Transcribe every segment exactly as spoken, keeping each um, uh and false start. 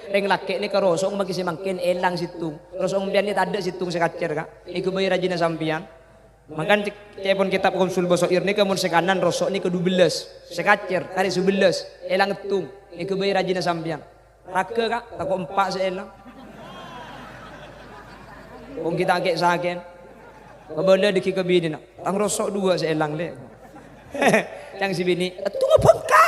Rèng lakè' nèka roso' makè sè mangkèn èlang sèttong. Roso' sampèyan nè tadâ' sèttong sè kacèr, Ka'. Èghâbây rajina sampèyan. Mangkana cè-, ca'èpon kètab Qomsul Bashoir nèka mon sè kanan roso' nèka dubellâs. Sè kacèr karè sabellâs. Èlang sèttong. Èghâbây rajina sampèyan. Raghâ, Ka', tako' empa' sè èlang. Wong kita kè-sakèn. Kabâlâ dâggi' ka binèna. "Tang roso' duwâ' sè èlang, Lè'." Ca'na sè binè, "Sèttong bângka."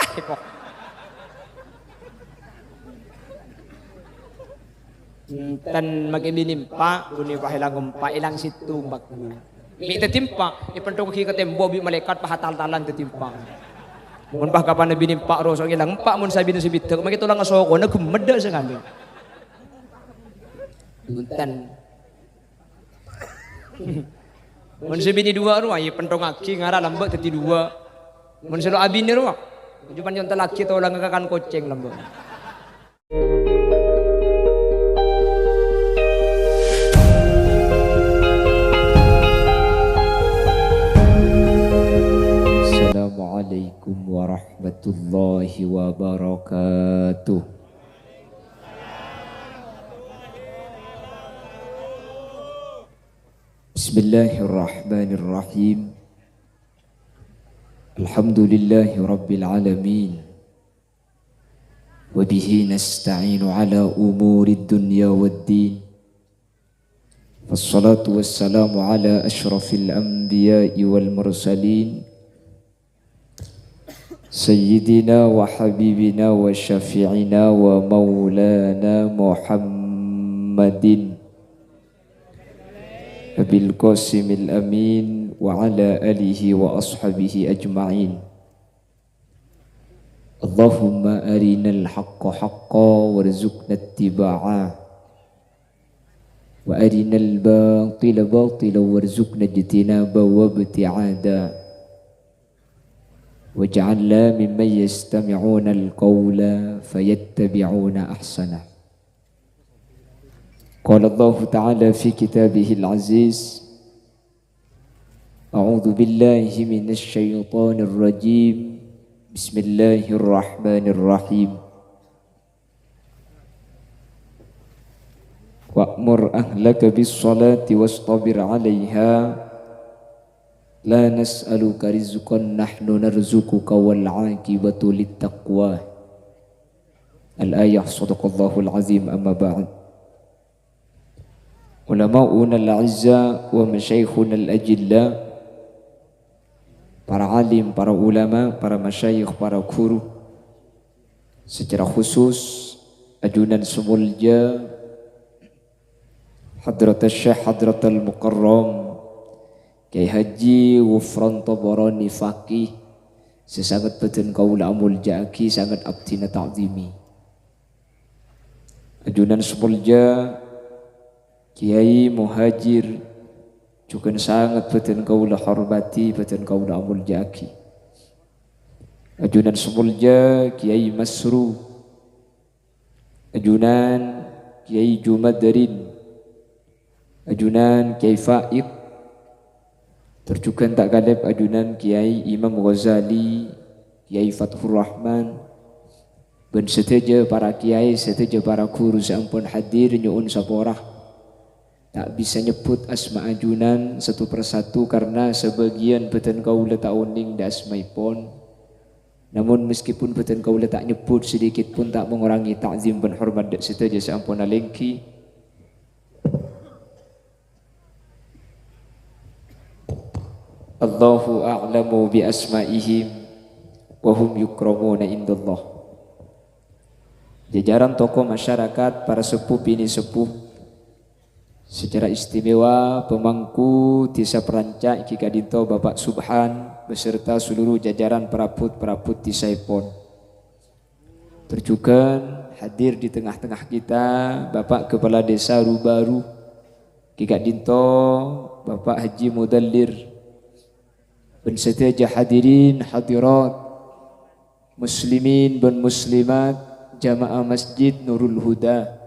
Enten makè binè empa', binè pas èlang empa', èlang sèttong, Pak. Mè' dhâddhi empa', èpènthongngaghi ka tèmbok bi' malaèkat pas atal-talan dhâddhi empa'. Mon pas kapan binè empa' roso' èlang empa', mon sabina sè bidhâk, makè tolang asokona ghemmet dâ' sakalè. Bhunten. Mon sè binè duwâ' rowa, ya pènthongngaghi ngara lambâ' dhâddhi duwâ'. Mon sè lo' abinè rowa, jhâ' pan nyontallaghi tolanga ka kan kocèng lambâ'. Assalamualaikum warahmatullahi wabarakatuh. Bismillahirrahmanirrahim. Alhamdulillahi rabbil alamin. Wa bihi nasta'inu ala umurid dunya waddin. Wassalatu wassalamu ala asyrafil anbiya'i wal mursalin. Sayyidina wa habibina wa syafi'ina wa maulana Muhammadin Abil Qasimil Amin wa ala alihi wa ashabihi ajma'in. Allahumma arinal haqqa haqqa warzuqna ittiba'a, wa arinal batila batila warzuqna ijtinaba wa ibti'ada. Waj'alna mimman yastami'unal qawla fayattabi'una ahsanah. Qala Allahu ta'ala fi kitabihil aziz, A'udzu billahi minasy syaithanir rajim. Bismillahirrahmanirrahim. Wa'mur ahlaka bis-shalati wastabir 'alaiha, la nas'aluka rizqan nahnu narzuquka wal 'aqibatu lit taqwa. Al-ayah, shadaqallahul azim, amma ba'd. Ulama'unal a'izza wa masyayikhunal ajilla, para alim, para ulama, para masyayikh, para guru, secara khusus ajunan sè molja Hadratus Syekh Hadratul Mukarram Kyai Haji Ghufran Tabarani Faqih, sè sanget bâdhân kaulâ amolja'aghi, sanget abdhina ta'dhimi. Ajunan sè molja Kyai Muhajir, jhughân sanget bâdhân kaulâ hormadhi, bâdhân kaulâ amolja'aghi. Ajunan sè molja Kyai Masru, ajunan Kyai Jumadrin, ajunan Kyai Faid, tor jhughân ta' kalèp ajunan Kyai Imam Ghazali, Kyai Fathur Rahman, bân sadhâjâ para kyai, sadhâjâ para ghuru sè ampon hadir nyo'on sapora. Ta' bisa nyebbhut asma ajunan satu persatu karna sabâgiyân bâdhân kaulâ ta' onèng dâ' asmaèpon. Namun, meskipun bâdhân kaulâ ta' nyebbhut, sedikit pun ta' mengurangi ta'zim bân hormat dâ' sadhâjâ sè ampon alèngghi. Allahu a'lamu bi asma'ihim wa hum yukramuna indallah. Jajaran tokoh masyarakat, para seppo binè seppo, secara istimewa pemangku Dhisa Prancak ghi ka'dinto Bapak Subhan beserta seluruh jajaran perabot-perabot dhisaèpon. Tor jhughân hadir di tengah-tengah kita Bapak Kepala Desa Rubaru, ghi ka'dinto Bapak Haji Mudallir, bân sadhâjâ hadirin hadirat, muslimin bân muslimat, jamaah Masjid Nurul Huda.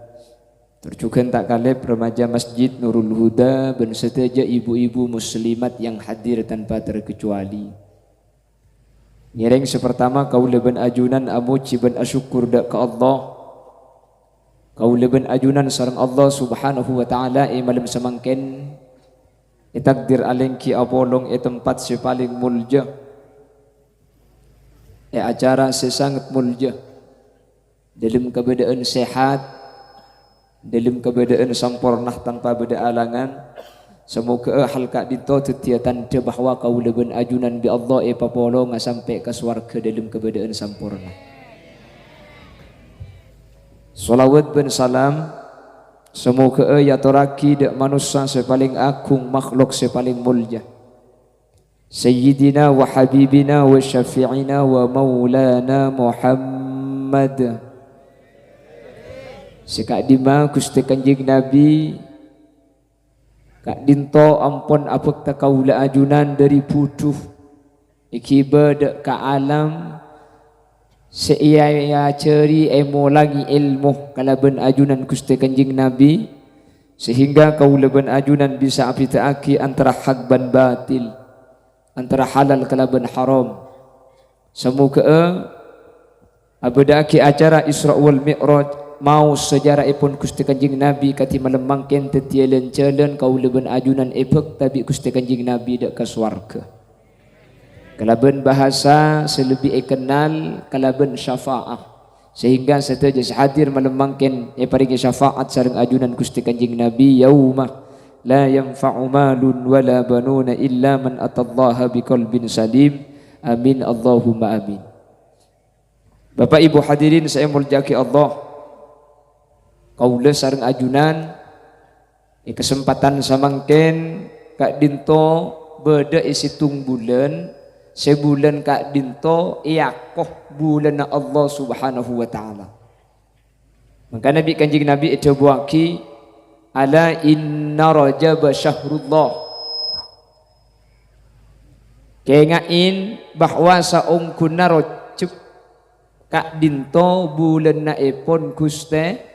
Tor jhughân ta' kalèp remaja Masjid Nurul Huda bân sadhâjâ ibu-ibu muslimat yang hadir tanpa terkecuali. Ngèrèng sè partama kaulâ bân ajunan amojhi bân asokkor dâ' ka Allah. Kaulâ bân ajunan sareng Allah Subhanahu wa Ta'ala è malem samangkèn ètakdir alèngghi apolong è tempat sè palèng molja, è acara sè sanget molja, dâlem kabâdâ'ân sehat, dâlem kabâdâ'ân samporna tanpa bâdâ alangan. Samoghâ'â hal ka'dinto dhâddhiyâ tandhâ bahwa kaulâ bân ajunan bi' Allah èpapolonga sampè' ka sowarghâ dâlem kabâdâ'ân samporna. Shalawat bân salam samoghâ'â èyatorraghi dâ' manossa sè palèng aghung, makhlok sè palèng molja, Sayyidina wa Habibina wa Syafi'ina wa Maulana Muhammad. Sè ka'dimma Ghustè Kanjeng Nabi ka'dinto ampon abhâkta kaulâ ajunan dâri budhu èghibâ dâ' ka alam sè èajhâri èmolangè èlmo kalabân ajunan Ghustè Kanjeng Nabi, sehingga kaulâ bân ajunan bisa abhidhâ'aghi antara hak bân batil, antara halal kalabân haram. Samoghâ'â abâdâ'aghi acara Isra wal Mi'raj, maos sejarahèpon Ghustè Kanjeng Nabi kadhi malem mangkèn dhâddhiyâ lan-jhâlân kaulâ bân ajunan èbhâkta bi' Ghustè Kanjeng Nabi dâ' ka sowarghâ. Kalabân bhâsa sè lebbi èkennal kalabân syafa'ah, sehingga sadhâjâ sè hadir malem mangkèn èparèngè syafa'at sareng ajunan Ghustè Kanjeng Nabi, yauma la yanfa'u malun wala banuna illa man atallaha biqalbin salim. Amin, Allahumma amin. Bapa' Ibu hadirin sè èmoljâ'aghi Allah, kaulâ sareng ajunan è kasempatan samangkèn ka'dinto bâdâ è sèttong bulân, sè bulân ka'dinto èako bulânna Allah Subhanahu wa Ta'ala. Mangkana bi' Kanjeng Nabi èdhâbuwâghi, "Ala inna Rajaba syahrullah." Kènga'è bahwa saongghuna Rajab ka'dinto bulânna'èpon Ghustè.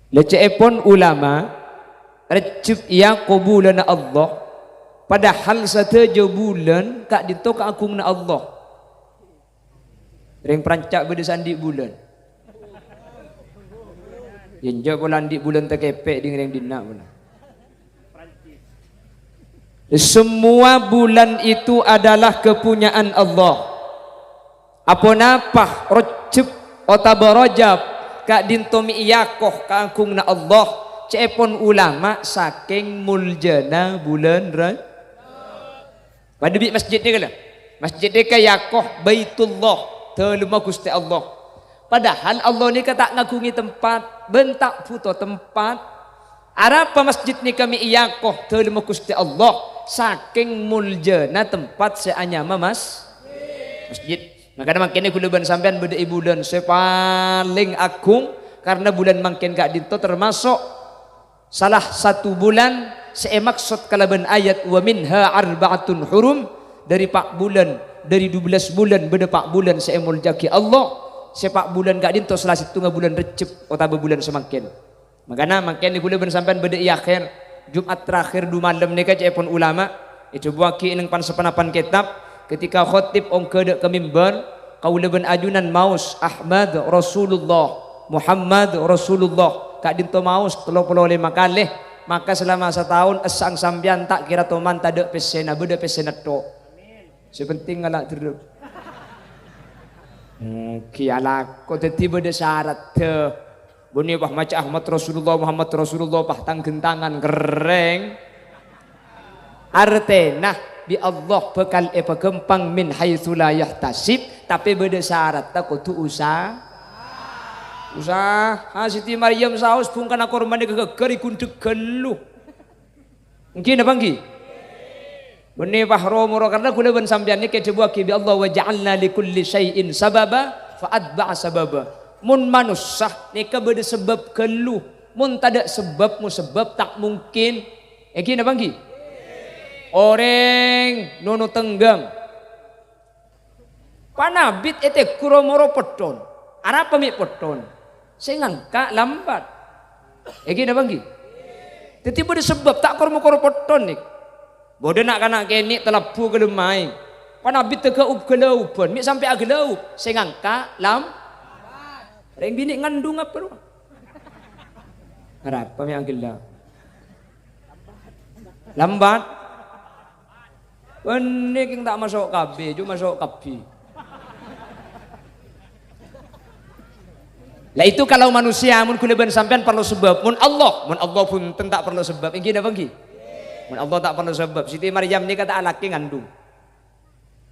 Lècè'èpon ulama, Rajab èako bulânna Allah, padahal sadhâjâ bulân ka'dinto kaagunganna Allah. Rèng Pranca' bâdâ sè andi' bulân. Yâ enjâ' pola andi' bulân takèpè' dhing rèng dinna' pola. Semua bulan itu adalah kepunyaan Allah. Aponapa Rajab otabâ Rajab ka'dinto mè' èako kaagunganna Allah, ca'èpon ulama, sakèng moljâna bulân Ra-, Padâ bi' masjid nèka, la. Masjid nèka èako Baitullah, dâlemma Ghustè Allah. Padahal Allah nèka ta' ngaghungè tempat, bân ta' bhuto tempat. Arapa masjid nèka mè' èako dâlemma Ghustè Allah? Sakèng moljâna tempat sè anyama mas-, masjid. Mangkana mangkèn kaulâ bân sampèyan bâdâ è bulân sè palèng agung, karna bulân mangkèn ka'dinto tamaso' Salah satu bulân sè èmaksod kalabân ayat "Wa minha arba'atun hurum", dâri pa' bulân, dâri dubellâs bulân bâdâ pa' bulân sè èmoljâ'aghi Allah, sè pa' bulân ka'dinto sala sèttongnga bulân Rejjeb otabâ bulân samangkèn. Mangkana, mangkèn kaulâ bân sampèyan bâdâ è akhèr, Jum'at terakhir du malem nèka ca'èpon ulama, èdhâbuwâghi è neng pan-saponapan kètab, ketika khotib ongghâ dâ' ka mimbar, kaulâ bân ajunan maos, "Ahmad Rasulullah, Muhammad Rasulullah." Ka'dinto maos tello polo lèma kalè. Maka selama sataon, essa'na sampèyan ta' kèra toman tadâ' pèssèna, bâdâ pèssèna tho'. Sè penting ngala' dherrep. Hmm, ghi alako dhâddhi bâdâ saradda. Bânnè, wah, maca Ahmad Rasulullah, Muhammad Rasulullah, pas tang-ghântangan kerrèng. Artèna, bi' Allah bhâkal èpaghâmpang min haitsu la yahtasib, tapè bâdâ saradda kodhu usa-, usaha. Siti Maryam saos bhungkana korma nèka ghâgghâr èghundhek ghâllu. Èngghi napa èngghi? Bânnè, wah, ro-moro karna kaulâ bân sampèyan nèka èdhâbuwâghi bi' Allah, "Wa ja'alna li kulli syai'in sababa fa atba'a sababa." Mon manossa nèka bâdâ sabâb ghâllu, mon tadâ' sabâb, mosabbâb, ta' mungkin. Èngghi napa èngghi? Orèng nono tengghâng. Panabit ètegghu ro-moro pettho'. Arapa mè' pettho'? Sè ngangka' lambat. Èngghi napa èngghi? Dhâddhi bâdâ sabâb ta' kor-mokor pettho', nèk. Bâdâ na'-kana' kènè' talabbhu ka lemma'è. Panabit ghâub-ghâlâubhân, mè' sampè' aghâlâub. Sè ngangka' lam-, Rèng binè' ngandung apa rowa? Arapa mè' anggella? Lambat. Bânnè kèng ta' maso' kabbhi, ju maso' kabbhi. Lah itu kalau manusia, mon ghulâ bân sampèyan parlo sebab. Mon Allah, mon Allah bhunten ta' parlo sebab. Èngghi napa èngghi? Mon Allah ta' parlo sebab. Siti Maryam nèka ta' alakè ngandung.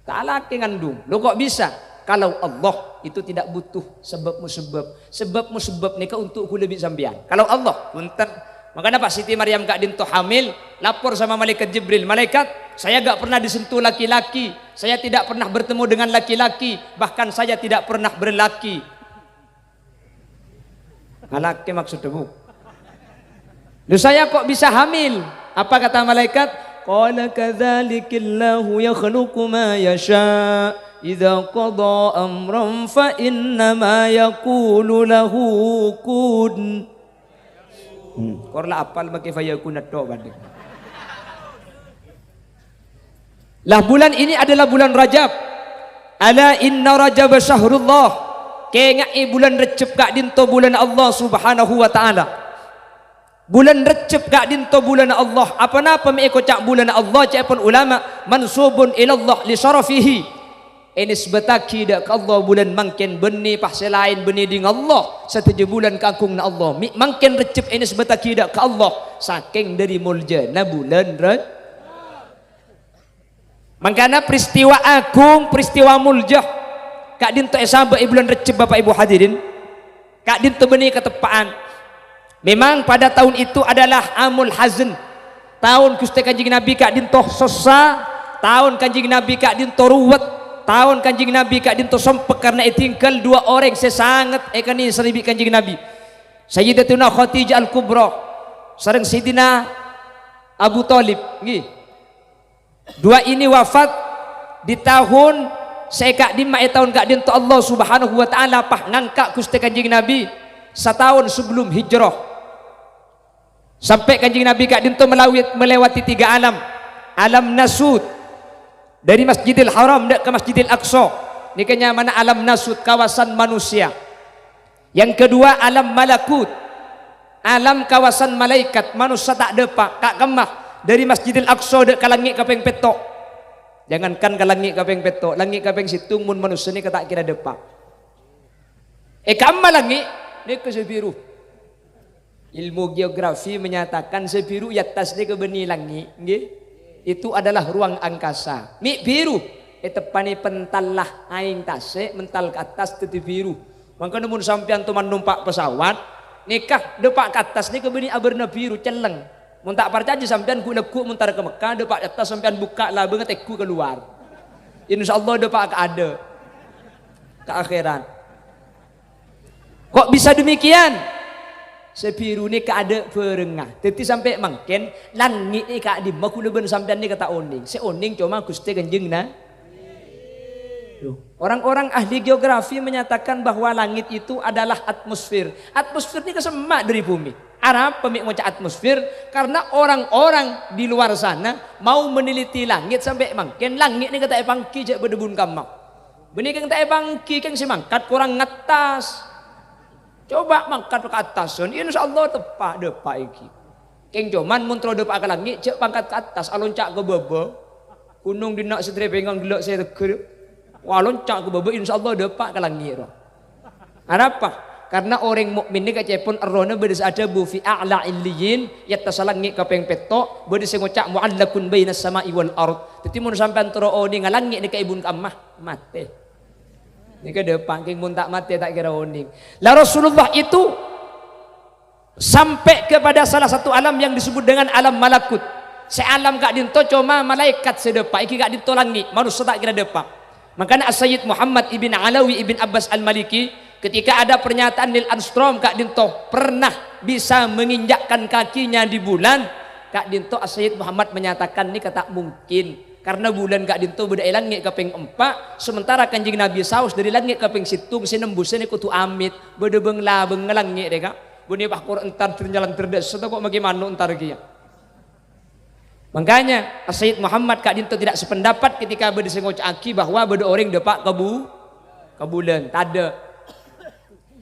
Ta' alakè ngandung. Loh, kok bisa? Kalau Allah itu tidak butuh sebab musabab. Sebab musabab nèka untuk ghulâ bi' sampèyan. Kalau Allah, bhunten. Makanya pas Siti Maryam ka'dinto hamil, lapor sama malaikat Jibril, "Malaikat, saya gak pernah disentuh laki-laki. Saya tidak pernah bertemu dengan laki-laki. Bahkan saya tidak pernah berlaki." Alakè maksudnya, Bu. Loh, saya kok bisa hamil? Apa kata malaikat? "Qala kadzalikillahu yakhluqu ma yasha. Idza qada amran fa innama yaqulu lahu kun." Hmm, kor la apal makè fayakun tok, Pak. Lah, bulan ini adalah bulan Rajab. "Ala inna Rajab syahrullah." Kènga'è, bulan Rejjeb ka'dinto bulan Allah Subhanahu wa Ta'ala. Bulan Rejjeb ka'dinto bulan Allah. Apa-napa mè' èkoca' bulan Allah, ca'èpon ulama, "Mansubun ilallah li syarafihi." Ènisbataghi dâ' ka Allah bulan mangkèn, bânnè pas sè laèn bânnè ding Allah, sadhâjâ bulan kaagunganna Allah. Mè' mangkèn Rejjeb ènisbataghi dâ' ka Allah, sakèng dâri moljâna bulan Rejjeb. Mangkana peristiwa agung, peristiwa mulja ka'dinto èsabâ' è bulân Rejjeb, Bapak Ibu hadirin, ka'dinto bânnè kateppa'an. Memang pada tahun itu adalah amul hazn, taon Ghustè Kanjeng Nabi ka'dinto sossa, taon Kanjeng Nabi ka'dinto ruwet, taon Kanjeng Nabi ka'dinto sompek karna ètinggal dua orèng sè sanget èkanèserrè bi' Kanjeng Nabi, Sayyidatuna Khadijah Al-Kubra sareng Sayyidina Abu Thalib, ngghi. Dua ini wafat di tahun sè ka'dimma è taon ka'dinto Allah Subhanahu wa Ta'ala pas ngangka' Ghustè Kanjeng Nabi sataon sebelum hijrah. Sampè' Kanjeng Nabi ka'dinto melawit-, melewati tiga alam. Alam nasut, dari Masjidil Haram dâ' ka Masjidil Aqsa. Nèka nyamana alam nasut, kawasan manusia. Yang kedua, alam malakut. Alam kawasan malaikat, manossa ta' dâpa', ka' kemma, dâri Masjidil Aqsa dâ' ka langngè' kapèng pètto'. Jangankan ka langngè' kapèng pètto', langngè' kapèng sèttong mon manossa nèka ta' kèra dâpa'. È ka'imma langngè', nèka sè biru. Ilmu geografi menyatakan sè biru è attas nèka bânnè langngè', ngghi? Itu adalah ruang angkasa. Mè' biru, èteppanè pentalla aèng tasè', mental ka attas dhâddhi biru. Mangkana mon sampèyan toman nompa' pesawat, nèka dâpa' ka attas nèka bânnè abârna biru, celleng. Mon ta' parcajâ sampèyan ghu'-lagghu' montar ka Mekkah, dâpa' ka attas sampèyan bukka' labângnga tèghu kalowar. Insyaallah dâpa' ka adâ'. Ka akhèrat. Kok bisa demikian? Sè biru nèka adâ' bhârângnga. Dhâddhi sampè' mangkèn, langngè' è ka'dimma ghulâ bân sampèyan nèka ta' onèng. Sè onèng coma Ghustè Kanjeng Na-, Loh, orang-orang ahli geografi menyatakan bahwa langit itu adalah atmosfer. Atmosfer nèka semma' dâri bhumè. Arapa mè' ngoca' atmosfer? Karena orang-orang di luar sana mau meneliti langit sampè' mangkèn, langngè' nèka ta' èpangghi jhâ' bâdâ bun kamma. Bânnè kèng ta' èpangghi, kèng sè mangkat korang ngattas. Coba mangkat ka attas, insyaallah teppa' dâpa' èngghi. Kèng coman mon terro dâpa' ka langngè', jhâ' pangkat ka attas, alonca' ka bâbâ. Ghunong dinna' sè trèpèngan ghellâ' sè tegghâr. Wah, alonca' ka bâbâ, insyaallah dâpa' ka langngè', ro. Arapa? Karna orèng mukmin nèka ca'èpon errohna bâdâ sè adhâbu fi a'la illiyyin, è attassa langngè' kapèng pètto', bâdâ sè ngoca' mu'allaqun bainas sama'i wal ard. Dhâddhi, mon sampèyan terro onènga langngè' nèka è bun kamma, matè. Nèka dâpa', kèng mon ta' matè, ta' kèra onèng. Lah, Rasulullah itu sampai kepada salah satu alam yang disebut dengan alam malakut. Sè alam ka'dinto coma malaèkat sè dâpa', èngghi ka'dinto langngè', manossa ta' kèra dâpa'. Mangkana As-Sayyid Muhammad ibn Alawi ibn Abbas Al-Maliki, ketika ada pernyataan Neil Armstrong ka'dinto pernah bisa menginjakkan kakinya di bulan, ka'dinto As-Sayyid Muhammad menyatakan nèka ta' mungkin. Karna bulan ka'dinto bâdâ è langngè' kapèng empa', sementara Kanjeng Nabi saos dâri langngè' kapèng sèttong sè nembusè nèka kodhu amèt, bâdâ bâng-labângnga langngè' rèka. Bânnè pas kor entar dher-nyalanter dâ' sèttong kok makè mano' entar kèya. Makanya, Sayyid Muhammad ka'dinto tidak sependapat ketika bâdâ sè ngoca'aghi bahwa bâdâ orèng dâpa' ka bu-, ka bulân. Tadâ'.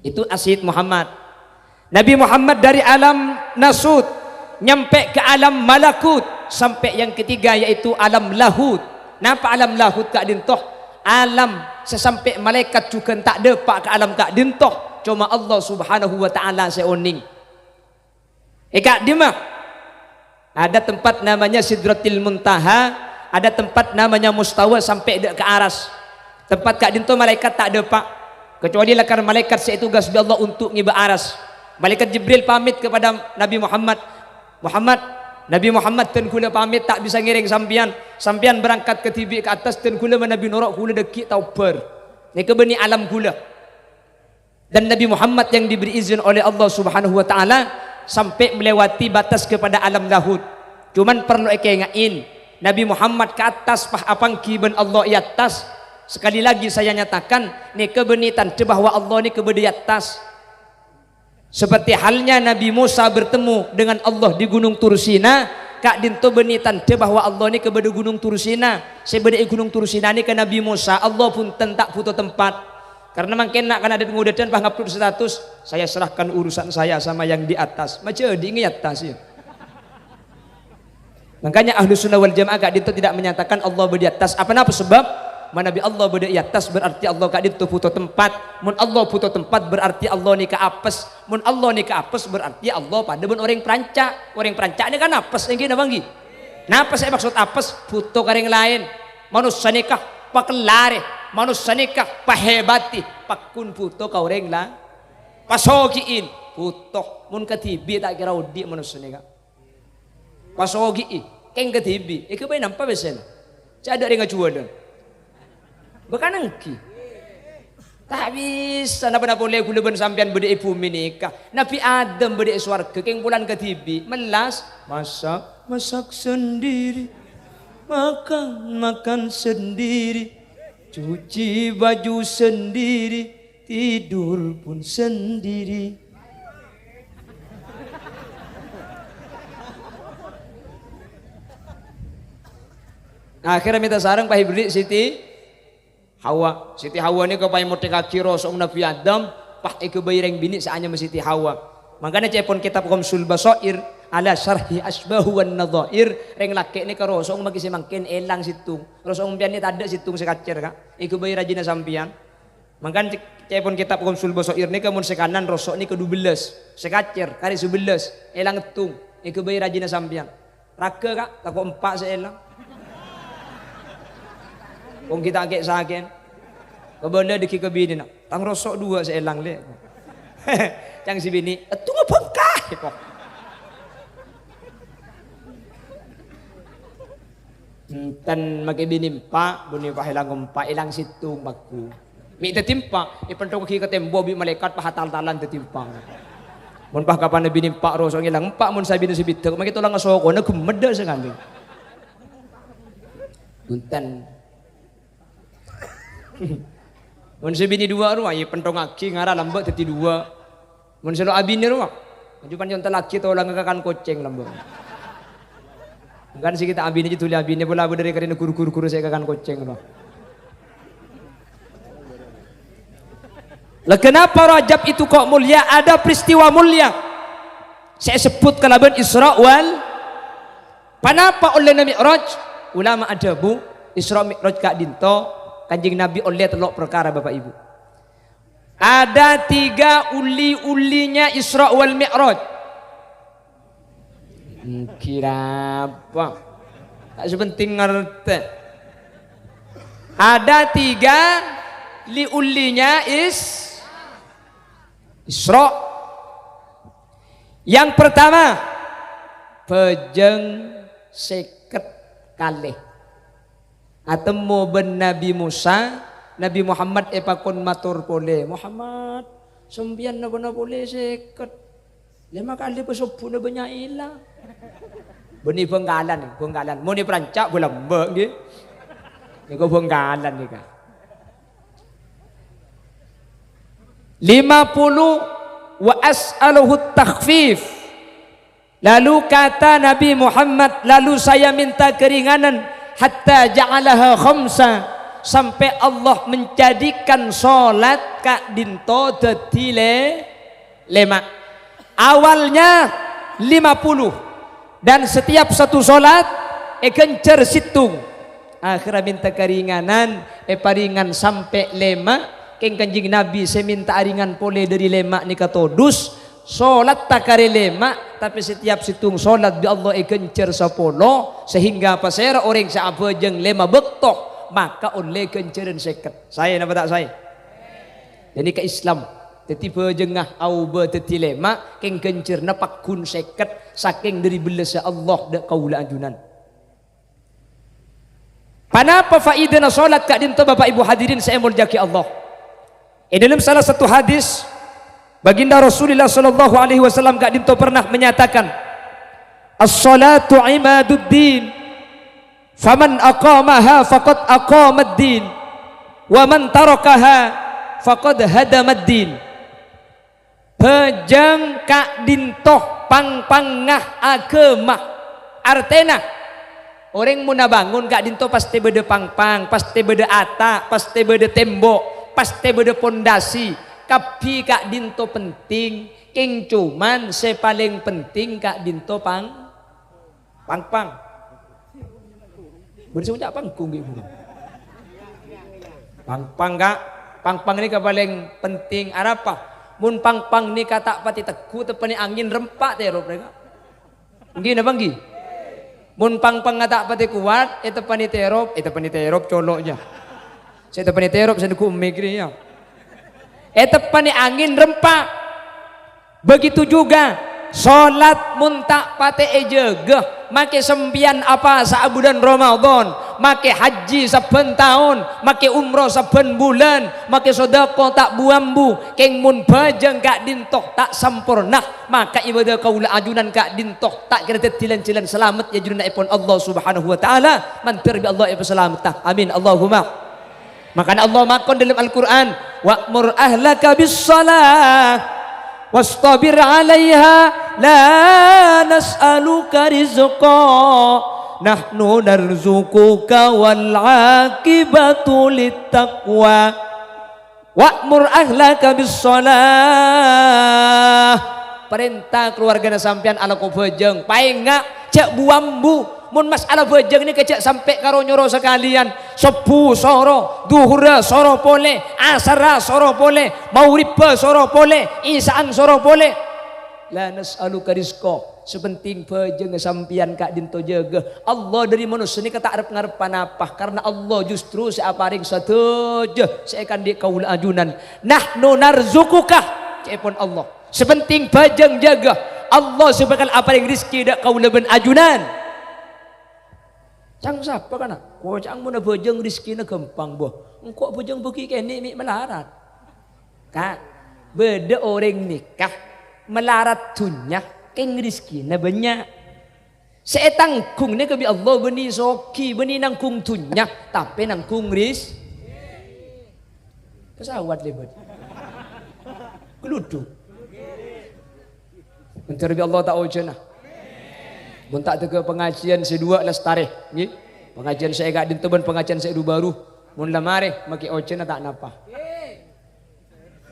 Itu As-Sayyid Muhammad. Nabi Muhammad dari alam nasut nyampe' ka alam malakut, sampe' yang ketiga yaitu alam lahut. Napa alam lahut ka'dinto? Alam sè sampe' malaèkat jhughân ta' dâpa' ka alam ka'dinto, coma Allah Subhanahu wa Ta'ala sè onèng. È ka'dimma ada tempat namanya Sidratil Muntaha, ada tempat namanya Mustawa sampe' dâ' ka Aras. Tempat ka'dinto malaèkat ta' dâpa', kecuali lakar malaèkat sè ètugas bi' Allah untuk ngèbâ Aras. Malaèkat Jibril pamit kepada Nabi Muhammad, "Muhammad, Nabi Muhammad dân kaulâ pamit ta' bisa ngèrèng sampèyan. Sampèyan berangkat kadhibi' ka attas dân kaulâ manabi noro' kaulâ dâggi' ta' obbhâr. Nèka bânnè alam kaulâ." Dan Nabi Muhammad yang diberi izin oleh Allah Subhanahu wa Ta'ala sampai melewati batas kepada alam lahut. Cuman perlu èkaènga'è, Nabi Muhammad ka attas pas apangghi bân Allah è attas. Sekali lagi saya nyatakan, nèka bânnè tandhâ bahwa Allah nèka bâdâ è attas. Seperti halnya Nabi Musa bertemu dengan Allah di Gunung Tursina, ka'dinto bânnè tandhâ bahwa Allah nèka bâdâ Gunung Tursina. Sè bâdâ è Gunung Tursina nèka Nabi Musa, Allah bhunten ta' bhuto tempat. Karena mangkèn na'-kana' dât-ngodâdhân pas ngupload status, "Saya serahkan urusan saya sama yang di atas." Majâdhi'i è attas, ya. Makanya Ahlus Sunnah wal Jamaah ka'dinto tidak menyatakan Allah bâdâ è attas. Apa napa sebab? Manabi Allah bâdâ è attas berarti Allah ka'dinto bhuto tempat. Mon Allah bhuto tempat berarti Allah nèka apes. Mon Allah nèka apes berarti Allah padâ bân orèng pranca'. Orèng pranca' nèka kan apes, èngghi napa èngghi? Napa sè èmaksod apes? Bhuto ka orèng laèn. Manossa nèka pakellarè, manossa nèka pahèbatè, pagghun bhuto ka orèng la-, pasogi'in, bhuto. Mon kadhibi' ta' kèra odi' manossa nèka. Pasogi'i, kèng kadhibi', èghâbây napa pèssèna? Cè' adâ' orèng ajhuwâlân. Bâkana èngghi. Ta' bisa, napa-napa polè kaulâ bân sampèyan bâdâ è bhumè nèka. Nabi Adam bâdâ è sowarghâ, kèng polana kadhibi', mellas, masak, masak sendiri, makan, makan sendiri, cuci baju sendiri, tidur pun sendiri. Akhèrra mènta sareng pas èberri' Siti Hawa. Siti Hawa nèka pas èmothèkaghi roso'na Nabi Adam, pas èghâbây rèng binè' sè anyama Siti Hawa. Mangkana ca'èpon kètab Ghamsul Basair ala Syarhi Asbahu wan Nadhair, rèng lakè' nèka roso'na maghi sè mangkèn èlang sèttong. Roso'na sampèyan nè tadâ' sèttong sè kacèr, Ka'. Èghâbây rajina sampèyan. Mangkana cè-, ca'èpon kètab Ghamsul Basair nèka mon sè kanan roso' nèka dubellâs, sè kacèr karè sabellâs, èlang sèttong, èghâbây rajina sampèyan. Raghâ, Ka', tako' empa' sè èlang. Wong kita kè-, sakèn. Kabâlâ dâggi' ka binèna, "Tang roso' duwâ' sè èlang, Lè'." Ca'na sè binè', "Sèttongnga bhângka." Enten makè binè' empa', bânnè pas èlang empa', èlang sèttong pagghu. Mè' dhâddhi empa', èpenthongaghi ka tèmbo bi' malaèkat pas atal-talan dhâddhi empa'. Mon pas kapan binè' empa' roso'na èlang empa', mon sabina sè bidhâk, makè tolang sokona ghemmeddhâ sakalè. Bhunten. Mon sè binè' duwâ' rowa, èpenthongaghi ngara lambâ' dhâddhi duwâ'. Mon sè lo' abinè rowa, ajupan nyontallaghi tolanga kakan kocèng lambâ'. Kan sè kita abinè jâ' dhuli abinè pola bâdâ rè-karèna ghuru-ghuru sè kakan kocèng rowa. Lah, kenapa Rajab itu kok mulia? Ada peristiwa mulia sè èsebbhut kalabân Isra wal, ponapa ollèna Mi'raj? Ulama adhâbu, Isra Mi'raj ka'dinto Kanjeng Nabi ollè tello' parkara, Bapak Ibu. Ada tiga uli-ulinya Isra wal Mi'raj. Kira apa? Tak sepenting ngerti. Ada tiga li-ulinya is-, Isra. Yang pertama, bâjâng sèket kalè. Atemmo bân Nabi Musa, Nabi Muhammad èpakon mator polè, "Muhammad, sampèyan napa-napa polè sèket? Lèma kalè pasobbhuna bânnya' èlang." Bânnè Bhângkalan, Bhângkalan. Mon è Prancak, Bâlâmbâ, ngghi. Nèko Bhângkalan nèka. Lima puluh, "Wa as'aluhu takhfif." Lalu kata Nabi Muhammad, "Lalu saya minta keringanan, hatta ja'alaha khamsa, Sampè' Allah menjadikan sholat ka'dinto dhâddhi lè-, lèma'. Awalnya lima puluh, dan setiap satu sholat èghânjhâr sèttong. Akhèrra mènta karinganan, èparèngan sampè' lèma', kèng Kanjeng Nabi sè mènta arèngan polè dhâri lèma' nèka todus, sholatta karè lèma', tapè setiap sèttong sholat bi' Allah èghânjhâr sapolo, sehingga pasèra orèng sè abhâjâng lèma' bâkto, maka ollè ghânjhârân sèket. Saè napa ta' saè? Ghânèka Islam. Dhâddhi bhâjângnga aobâ dhâddhi lèma', kèng ghânjhârânna pagghun sèket, sakèng dhâri bellâssa Allah dâ' kaulâ ajunan. Ponapa faidana sholat ka'dinto, Bapak Ibu hadirin sè èmoljâ'aghi Allah? È dâlem salah satu hadis, Baginda Rasulullah sallallahu alaihi wasallam ka'dinto pernah menyatakan, "As-sholatu imaduddin, faman aqamaha faqad aqamaddin, wa man tarakaha faqad hadamaddin." Bhâjâng ka'dinto pang-pangnga aghâma. Artèna, orèng mon abângon ka'dinto pastè bâdâ pang-pang, pastè bâdâ ata', pastè bâdâ tèmbok, pastè bâdâ pondasi. Kabbhi ka'dinto penting, kèng coma sè palèng penting ka'dinto pang-, Pang-pang. Bâdâ sè ngoca' panggung, ghi, Bu. Pang-pang, Ka'. Pang-pang nèka palèng penting. Arapa? Mon pang-pang nèka ta' patè tegghu', teppa'na angèn rempa' terop, Ka'. Èngghi napa èngghi? Mon pang-pangnga ta' patè kowat, èteppa'na terop, èteppa'na terop colo' jâ. Sè èteppa'na terop sè neggu' emmè' kèya. Èteppa'na angèn rempa'. Begitu juga, sholat mon ta' patè èjâgâ, makè sampèyan apowasa bulân Ramadan, makè hajji sabbhân taon, makè umroh sabbhân bulân, makè sodâko ta' bu-ambu, kèng mon bhâjâng ka'dinto ta' samporna, maka ibâdâ kaulâ ajunan ka'dinto ta' kèra dhâddhi lan-jhâlân salamet è ajunannaèpon Allah Subhanahu wa Ta'ala, mandhâr bi' Allah èpasalametta. Amin, Allahumma. Makana Allah makon dâlem Al-Qur'an, "Wa'mur ahlaka bis-shalah wastabir 'alaiha, la nas'aluka rizqa, nahnu narzuquka wal 'aqibatu lit-taqwa." "Wa'mur ahlaka bis-shalah." Parènta kalowargana sampèyan alako bhâjâng. Paènga', jhâ' bu-ambu. Mon mas'ala bhâjâng nèka jhâ' sampè' karo nyoro sakalèyan. Sobbhu soro, dhuhurra soro polè, asarra soro polè, maghribbhâ soro polè, isa'an soro polè. "La nas'aluka rizqa." Sè penting bhâjângnga sampèyan ka'dinto jâgâ. Allah dhâri manossa nèka ta' rep-ngarep pa-napa, karna Allah justru sè aparèng sadhâjâ sè èkaandi' kaulâ ajunan. "Nahnu narzuquka," ca'èpon Allah. Sè penting bhâjâng jâgâ, Allah sè bhâkal aparèng rezeki dâ' kaulâ bân ajunan. Ca'na sapa, kana'? Koca'na mon abhâjâng rezekkina ghâmpang, bo. Engko' abhâjâng bâgi kènè' mè' malarat. Ka', bâdâ orèng nèka malarat dhunnya, kèng rezekkina bânnya'. Sè ètangghung nèka bi' Allah bânnè soghi, bânnè nangghung dhunnya, tapè nangghung riz-, pesawat lèbât. Geluduk. Mandhâr bi' Allah ta' ojhâna. Mon ta' dâgghâ' pangajiân sè duwâ' lastarè, ngghi. Pangajiân sè è ka'dinto bân pangajiân sè è du-bâru. Mon la marè, makè ojhâna ta' napa.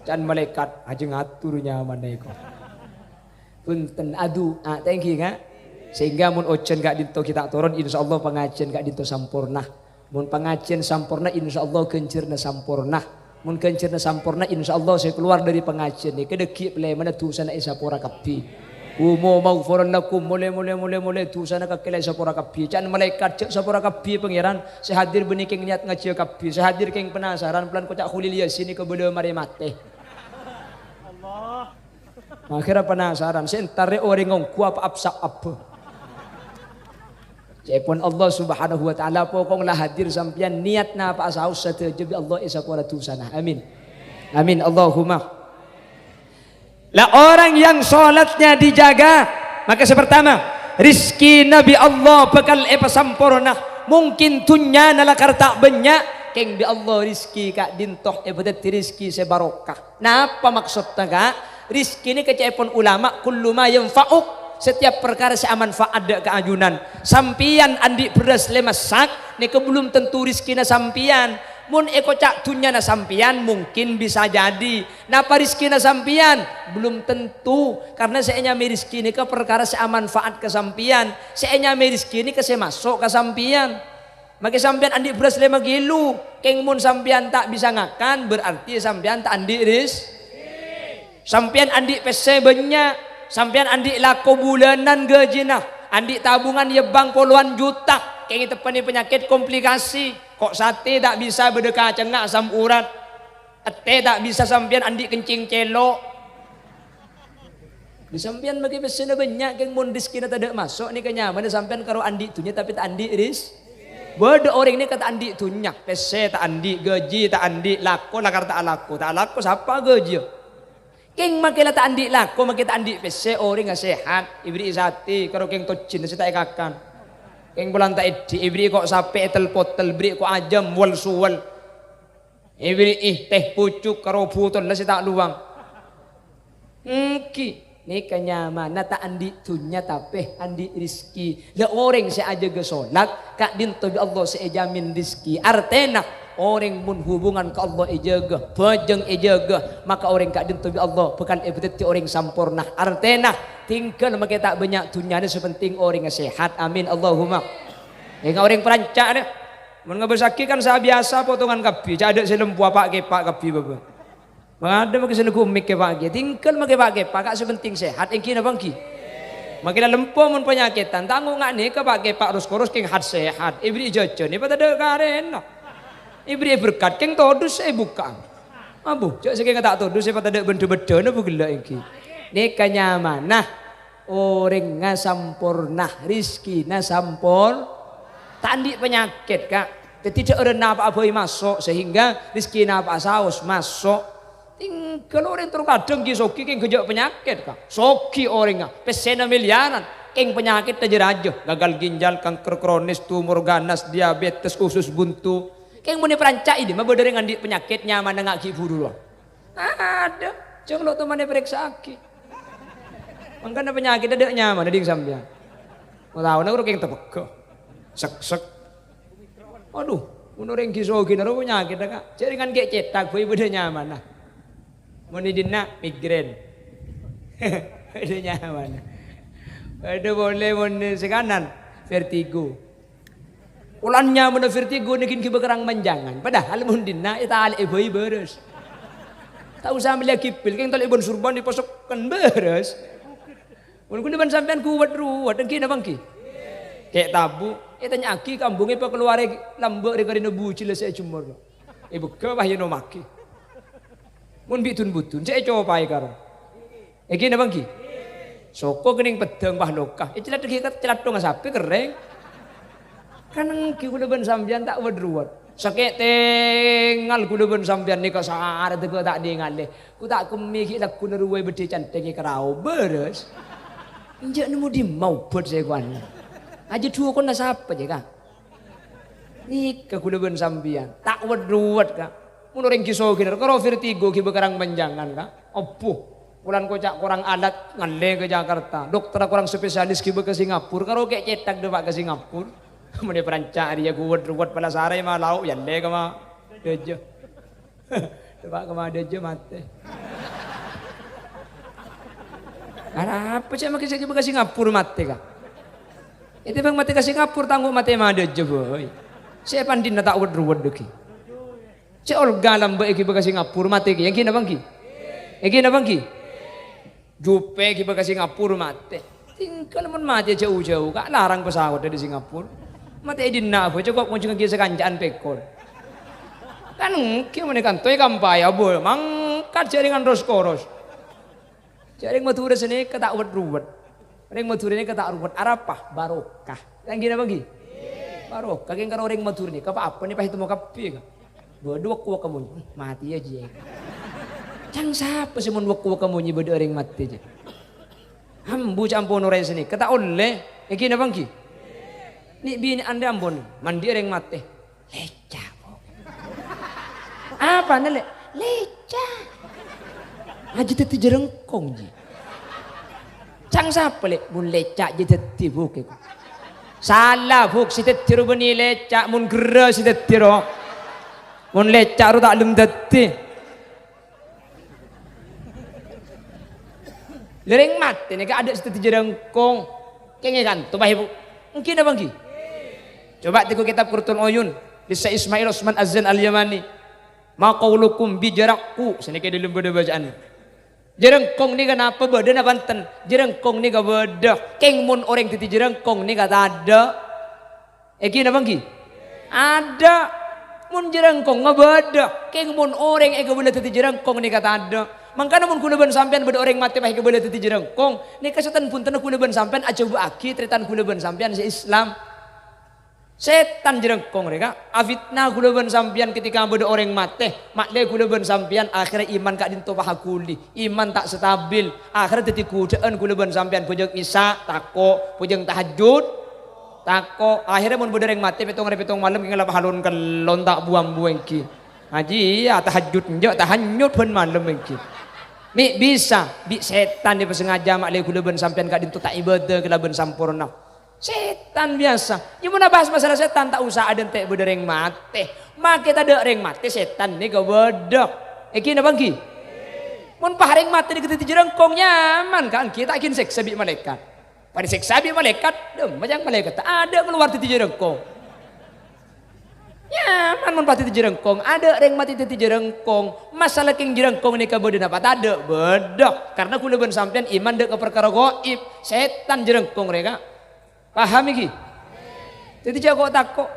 Can malaèkat, "Ajâ ngatur nyamana èko." Bhunten, adu'a tèngghi, Ka'. Sehingga mon ojhân ka'dinto ghi' ta' toron, insyaallah pangajiân ka'dinto samporna. Mon pangajiân samporna, insyaallah ghânjhârânna samporna. Mon ghânjhârânna samporna, insyaallah sè kalowar dhâri pangajiân nèka dâggi' palèmana dhusana èsapora kabbhi. Qumu maghfuran lakum, molè, molè, molè, molè, dhusana kakè la èsapora kabbhi. Ca'na malaèkat, "Jhâ' sapora kabbhi, Pangèran. Sè hadir bânnè kèng niyat ngajhiyâ kabbhi. Sè hadir kèng penasaran, polana koca' Kholil Yasin nèka bâlâ marè matè." Akhèrra penasaran, sè entar rè orèng ongghu apa apsa' abbâ. Ca'èpon Allah Subhanahu wa Ta'ala, pokok la hadir sampèyan, niyat napa'a saos sadhâjâ bi' Allah èsapora dhusana. Amin. Amin. Allahumma. Lah, orang yang sholatnya dijaga, maka sè partama, rizkina bi' Allah bhâkal èpasamporna. Mungkin dhunnyana lakar ta' bânnya', kèng bi' Allah rizki ka'dinto èpadhâddhi rizki sè barokah. Napa maksodda, Ka'? Rizki nèka ca'èpon ulama, "Kullu ma yanfa'uk," setiap parkara sè amanfaat dâ' kaajunan. Sampèyan andi' bherrâs lèma sak, nèka belum tentu rizkina sampèyan. Mon èkoca' dhunnyana sampèyan, mungkin bisa jadi. Napa rejhekkèna sampèyan? Belum tentu, karena sè ènyamaè rejhekkè nèka parkara sè amanfaat ka sampèyan. Sè ènyamaè rejhekkè nèka sè maso' ka sampèyan. Makè sampèyan andi' bherrâs lèma kilo, kèng mon sampèyan ta' bisa ngakan, berarti sampèyan ta' andi' rejhekkè. Sampèyan andi' pèssè bânnya', sampèyan andi' lako bulânan gajina, andi' tabungan è bank polowan juta, kèng èteppa'è panyakèt komplikasi, ko' satè ta' bisa bâdâ kacangnga asam urat, ètè ta' bisa sampèyan andi' kencing cèlo'. Sampèyan makè pèssèna bânnya', kèng mon rejhekkèna tadâ' maso', nèka nyamana sampèyan karo andi' dhunnya tapè ta' andi' rejhekkè. Bâdâ orèng nèka ta' andi' dhunnya, pèssè ta' andi', gaji ta' andi', lako lakar ta' alako, ta' alako sapa gajiyâ? Kèng makè la ta' andi' lako, makè ta' andi' pèssè, orèngnga sehat, èberri'i satè, karo kèng tojjhina sè ta' èkakan. Kèng polana ta' èdhi', èberri'i ko' sapè ètel-potel, berri' ko' ajâm, wol-suwol. Èberri'i tè pucuk karo bhutolla sè ta' lowang. Èngghi, nèka nyamana ta' andi' dhunnya tapè andi' rejhekkè. La orèng sè ajâgâ solat, ka'dinto bi' Allah sè èjamin rejhekkè. Artèna, orèng mon hubungan ka Allah èjâgâ, bhâjâng èjâgâ, maka orèng ka'dinto bi' Allah bhâkal èpadhâddhi orèng samporna. Artèna, tinggal makè ta' bânnya' dhunnyana, sè penting orèngnga sehat. Amin, Allahumma. Ènga' orèng Prancak nè, mon ngabâssaghi kan sabiyasa potongan kabbhi, jhâ' adâ' sè lempo apa' kèpa' kabbhi bâbâ. Makadhâ makè sè neggu' mik kèpa' ghi. Tinggal makè pa'-kèpa', Ka', sè penting sehat, èngghi napa èngghi? Makè la lempo mon panyakèdhân, ta' ngo' nga' nèka pa'-kèpa' ros-koros kèng hat-sehat. Èberri'i jhâjhân, èpatadâ' karèna. Èberri'i berkat, kèng todus sè èbukka'a. Ambu, jhâ' sakènga ta' todus sè patadâ' bendhâ-bendhâna bu ghellâ' èngghi. Nèka nyamana. Orèngnga samporna, rejhekkèna sampor-, ta' andi' panyakèt, Ka'. Dhâddhi, dhâ'ârân napa'a bhâi maso', sehingga rejhekkè napa'a saos maso'. Tinggal orèng terkadang ghi' soghi kèng ghâjâ' panyakèt, Ka'. Soghi orèngnga, pèssèna milyaran, kèng panyakèt rajâ-rajâ, gagal ginjal, kanker kronis, tumor ganas, diabetes, usus buntu. Kèng mon è Prancak è dimma bâdâ orèng andi' panyakèt nyamana nga' ghi' buru rowa. Adâ', jhâng lo' toman èparèksa'aghi. Mangkana panyakèt adâ' nyamana dhing sampèyan. Mau taona karo kèng tepegghâ. Seksek. Waduh, mon orèng ghi' soghina ro panyakèt, Ka'. Jhâ' rèngan ghi' cètak bhâi bâdâ nyamana. Mon è dinna' migrén. Bâdâ nyamana. Bâdâ polè mon sè kanan, vertigo. Polana nyamana vertigo nèka ghi' bâkarang manjângan. Padahal mon dinna' ètalè'è bhâi bârâs. Ta' osa mellèyaghi pil, kèng talè'è bân surban èpasokken bârâs. Mon kaulâ bân sampèyan kowat-rowat, èngghi napa èngghi? Kè' tabu', ètanya'aghi ka embhungnga èpakalowarè lambâ' rè-karèna bujilla sè èjemmor. Èbegghâ, pas ènomaghi. Mon bi' dun-budun, sè ècopaè karo. Èngghi napa èngghi? Soko kennèng peddhâng, pas loka. Èceladdhâghi ka celaddhongnga sapè kerrèng. Kan èngghi kaulâ bân sampèyan ta' wet-ruwet. Sakè' tengal kaulâ bân sampèyan nèka sara tèbâ ta' nèngalè. Ku ta' kemmè ghi' lagghuna rowa è beddhi cantèngè karaob bârâs. Enjâ' nemmo dimma obat sè èkowana. Ajâ dhukonna sapa jâ, Ka'? Nèka kaulâ bân sampèyan. Ta' wet-ruwet, Ka'. Mon orèng ghi' soghina, karo vertigo ghi' bâkarang manjângan, Ka'. Abbhu. Polana koca' korang alat ngallè ka Jakarta. Dokterra korang spesialis ghi' bâ ka Singapura, karo kè' cètak dâpa' ka Singapura. Mon è Prancak rèya kowet-ruwet pala saraè malao, èyallè ka Madhâjâ. Dâpa' ka Madhâjâ matè. Arapa sè makè sè ghi' bâ ka Singapura matè, Ka'? Ètèmbhâng matè ka Singapura, ta' ngo' matè Madhâjâ bhâi. Sè pandhinna ta' wet-ruwet dhâggi'. Sè Olga lambâ' èghi bâ ka Singapura matè kèya, èngghi napa èngghi? Èngghi napa èngghi? Jupè èghi bâ ka Singapura matè. Tinggal mon matè jhâu-jhâu, Ka', larang pesawat dâri Singapura. Matè è dinna' bhâi, cokop ngonjhungaghi sakanca'an pèkol. Kan èngghi mon è kanto èkampaè, abbhu, mangkat jhâ' rèngan ros-koros. Jhâ' rèng Madhurâ sanèka ta' wet-ruwet. Rèng Madhurâ nèka ta' ruwet. Arapa? Barokah. Èngghi napa èngghi? Barokah. Kèng karo rèng Madhurâ nèka pa-apa nè pas ètemmo kabbhi, Ka'. Bâdâ wek-wek ka monyè. Matè jiyâ. Can sapa sè mon wek-wek ka monyè bâdâ orèng matè jiyâ? Ambu, ca'na ampon orèng sanèka ta' ollè. Èngghi napa èngghi? Nè' binè' andhi' ampon. Mandhi' orèng matè. Lèca', Bu'. Apana, Lè'? Lèca'. Ajâ dhâddhi jhârângkong, jiyâ. Can sapa, Lè'? Mon lèca' jiyâ dhâddhi, Bu', kèko. Sala, Bu', sè dhâddhi ro bânnè lèca', mon ghârrâ sè dhâddhi ro. Mon lècca' ro ta' lem dhâddhi. Lha rèng matè nèka adâ' sè dhâddhi jhârângkong. Kèngèng kanto, Pak, Ibu. Ènggi napa ènggi? Coba tèngghu kètab Qurratul Uyun, li Syekh Ismail Osman Az-Zain Al-Yamani. "Ma qaulukum bi jarakku?" Sanèka è dhâlem bâdâ bâca'an. Jhârângkong nèka napa bâdâ napa enten? Jhârângkong nèka bâdâ. Kèng mon orèng dhâddhi jhârângkong nèka tadâ'. Ènggi napa ènggi? Adâ'. Mon jhârângkongnga bâdâ, kèng mon orèng èkabâlâ dhâddhi jhârângkong nèka tadâ'. Mangkana mon kaulâ bân sampèyan bâdâ orèng matè pas èkabâlâ dhâddhi jhârângkong, nèka sètan bhuntenna kaulâ bân sampèyan ajhâbuwâghi tarètan kaulâ bân sampèyan sè Islam. Sètan jhârângkong rèya, Kak, afitna kaulâ bân sampèyan ketika bâdâ orèng matè, ma'lè kaulâ bân sampèyan akhèrra iman ka'dinto paha ghuli, iman ta' stabil, akhèrra dhâddhi ghudhâ'ân kaulâ bân sampèyan bhâjâng Isya tako', bhâjâng tahajjud, Tako', akhèrra mon bâdâ rèng matè pètto arè pètto malem kèng la pahalon kellon ta' bu-ambu ènggi. Ajiyâ tahajjud enjâ', tahajjud bân malem ènggi. Mè' bisa, bi' sètan èpasengaja ma'lè kaulâ bân sampèyan ka'dinto ta' ibâdâ kalabân samporna. Sètan biyasa. Yâ mon abahas masalah sètan ta' osa adântè' bâdâ rèng matè. Make tadâ' rèng matè sètan nèka bâdâ. Ènggi napa ènggi? Mon pas rèng matè nèka dhâddhi jhârângkong nyaman, Kak, ènggi ta' ghin sèksa bi' malaèkat. Pas èsèksa bi' malaèkat, dâ' majâng malaèkat, adâ' kalowar dhâddhi jhârângkong. Nyaman mon pas dhâddhi jhârângkong, adâ' rèng matè dhâddhi jhârângkong. Masalah kèng jhârângkong nèka bâdâ napa tadâ'? Bâdâ. Karna kaulâ bân sampèyan iman dâ' ka parkara ghaib. Sètan jhârângkong rèya, Kak. Paham ènggi? Dhâddhi jhâ' ko-tako'.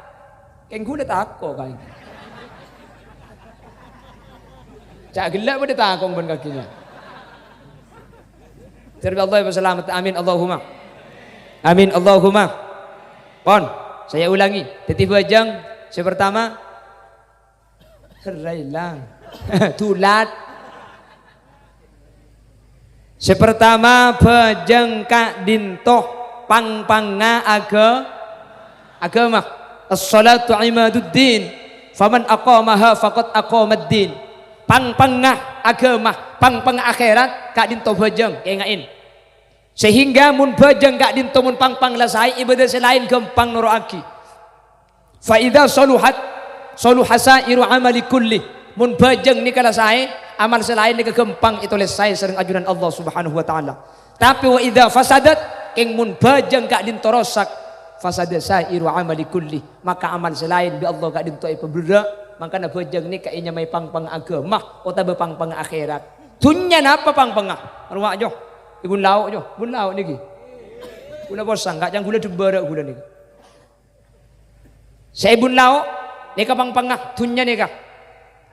Kèng kaulâ tako', Kak. Ca' ghellâ' bâdâ tako' bân kakè nèka. Jârèya Allah èpasalamet. Amin, Allahumma. Amin, Allahumma. Pon, saya ulangi. Dhâddhi bhâjâng sè pertama, herrailang. Dulat. Sè pertama, bhâjâng ka'dinto pang-pangnga aga-, agama. As-salatu imaduddin. Faman aqamaha faqad aqamaddin. Pang-pangnga agama, pang-pangnga akhèrat, ka'dinto bhâjâng, ènga'è. Sehingga mon bhâjâng ka'dinto mon pang-pang la saè, ibâdâ sè laèn ghâmpang noro'aghi. Fa idza shaluhat, shaluha sa'iru amali kulli. Mon bhâjâng nèka la saè, amal sè laèn nèka ghâmpang ètolès saè sareng ajunan Allah Subhanahu wa Ta'ala. Tapè wa idza fasadat, kèng mon bhâjâng ka'dinto rosak, fasada sa'iru amali kulli. Maka amal sè laèn bi' Allah ka'dinto èpaberrâ', mangkana bhâjâng nèka ènyamaè pang-pang agama otabâ pang-pang akhèrat. Dhunnya napa pang-pangnga? Rowa, Jo. Èbun lao', Jo. Bun lao' nèkè. Kaulâ posang, Kak, ca'na kaulâ dâmbârâ' kaulâ nèkè. Sè èbun lao', nèka pang-pangnga, dhunnya nèka.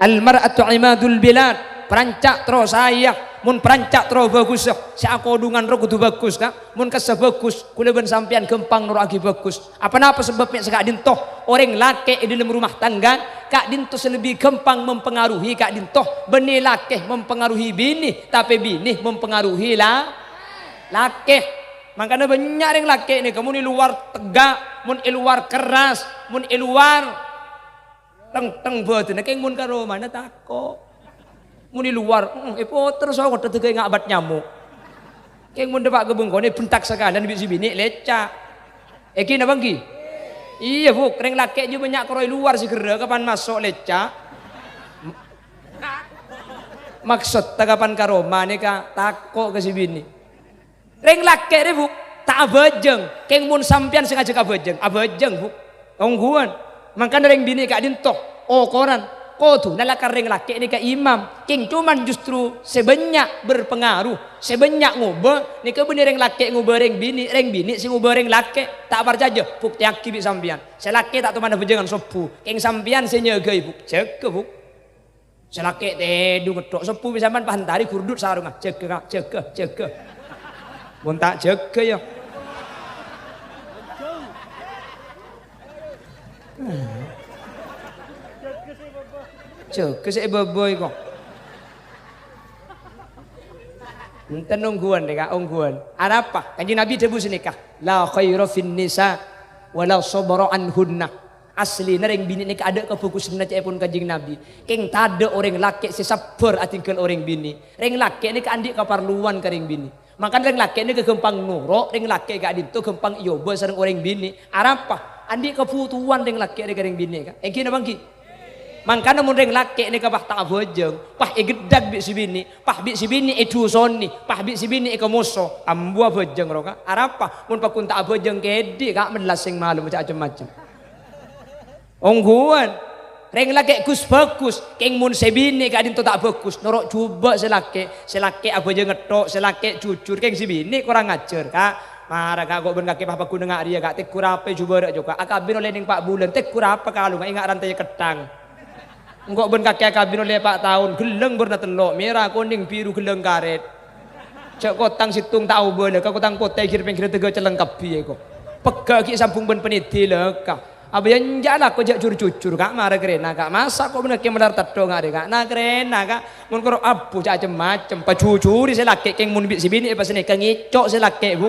Al mar'atu imadul bilad, paranca' terro saèya, mon paranca' terro bhâghus, sè akodhungan rowa kodhu bhâghus, Kak. Mon kassa bhâghus, kaulâ bân sampèyan ghâmpang noro'aghi bhâghus. Apa napa sabâb mè' saka'dinto? Orèng lakè' è dhâlem rumah tangga, ka'dinto sè lebbi ghâmpang mempengaruhi ka'dinto. Bânnè lakè mempengaruhi binè, tapè binè mempengaruhi la-, lakè. Mangkana bânnya' rèng lakè' nèka mon è lowar tegghâ', mon è lowar kerras, mon è lowar teng-teng bâdânna, kèng mon ka romana tako'. Mon è lowar, mm, èpoter sokot dhâddhi ngabât nyamo'. Kèng mon dâpa' ka bengkona èbentak sakalèyan bi' sè binè' lècca'. Ènggi napa ènggi? Iyâ, Bu', rèng lakè' jiyâ bânnya' karo è lowar sè ghârrâ' kapan maso' lècca'. Maksodda kapan ka roma nèka tako' ka sè binè'. Rèng lakè' rè, Bu', ta' abhâjâng. Kèng mon sampèyan sè ngajhâk abhâjâng, abhâjâng, Bu'. Ongghuwân. Mangkana rèng binè' ka'dinto, okoran. Kodhuna lakar rèng lakè' nèka imam. Kèng coma justru sè bânnya' berpengaruh, sè bânnya' ngobâ, nèka bânnè rèng lakè' ngobâ rèng binè', rèng binè' sè ngobâ rèng lakè'. Ta' parcajâ, buktèyaghi bi' sampèyan. Sè lakè' ta' toman abhâjângan sobbhu, kèng sampèyan sè nyagaè, Bu'. Jâgâ, Bu'. Sè lakè' tèdhung ngetthok, sobbhu bi' sampèyan pas èntarè gurdhut sarongnga. Jâgâ, Ka', jâgâ, jâgâ. Mon ta' jâgâ, yâ. Jâgâ sè èbâbâi, kok. Enten ongghuwân, rè, Ka', ongghuwân. Arapa? Kanjeng Nabi dhâbu sanèka, "La khaira fin nisa wa la sabra anhunna." Aslina rèng binè' nèka adâ' kabhâghusânna ca'èpon Kanjeng Nabi. Kèng tadâ' orèng lakè' sè sabbhâr adhingghâl orèng binè'. Rèng lakè' nèka andi' kaparlowan ka rèng binè'. Mangkana rèng lakè' nèka ghâmpang noro', rèng lakè' ka'dinto ghâmpang èobâ sareng orèng binè'. Arapa? Andi' kabhutowan rèng lakè' rè ka rèng binè', Ka'. Ènggi napa ènggi? Mangkana mon rèng lakè' nèka pas ta' abhâjâng, pas ègheddhâk bi' sè binè', pas bi' sè binè' èdhusonè, pas bi' sè binè' èkamoso, ambu abhâjâng rowa, Ka'. Arapa? Mon pagghun ta' abhâjâng kèdhi', Ka', mellas sèng malem cè' cem-macem. Ongghuwân. Rèng lakè' ghus-bhâghus, kèng mon sè binè' ka'dinto ta' bhâghus, noro' jhubâ' sè lakè', sè lakè' abhâjâng ngetto', sè lakè' jujur, kèng sè binè' korang ajhâr, Ka'. Mara, Ka', ko' bân kakè pas pagghun nga' rèya, Ka', tegghu rapa jhubâ' rèya, Ka'. Akabin ollè nèng pa' bulân, tegghu rapa kalongnga enga' rantèya ketthang. Engko' bân kakè akabin ollè pa' taon, ghellâng bârna tello', mèra, konèng, biru, ghellâng karèt. Jhâ' kotthang sèttong ta' obâ la, ka kotthang potè ghir-pèngghirrâ dâgâ cellèng kabbhi, èko. Pegghâ' ghi' sambung bân panèdhi la, Ka'. Abâ' enjâ' la, ko' jhâ' jur-jujur, Ka', mara karèna, Ka'. Masa' ko' bân kakè malar teddhu nga' rèya, Ka'? Na karèna, Ka'. Mon karo abu, cè' cem-macem, pajhujhuri sè lakè', kèng mon bi' sè binè' pas nèka ngèco' sè lakè', Bu.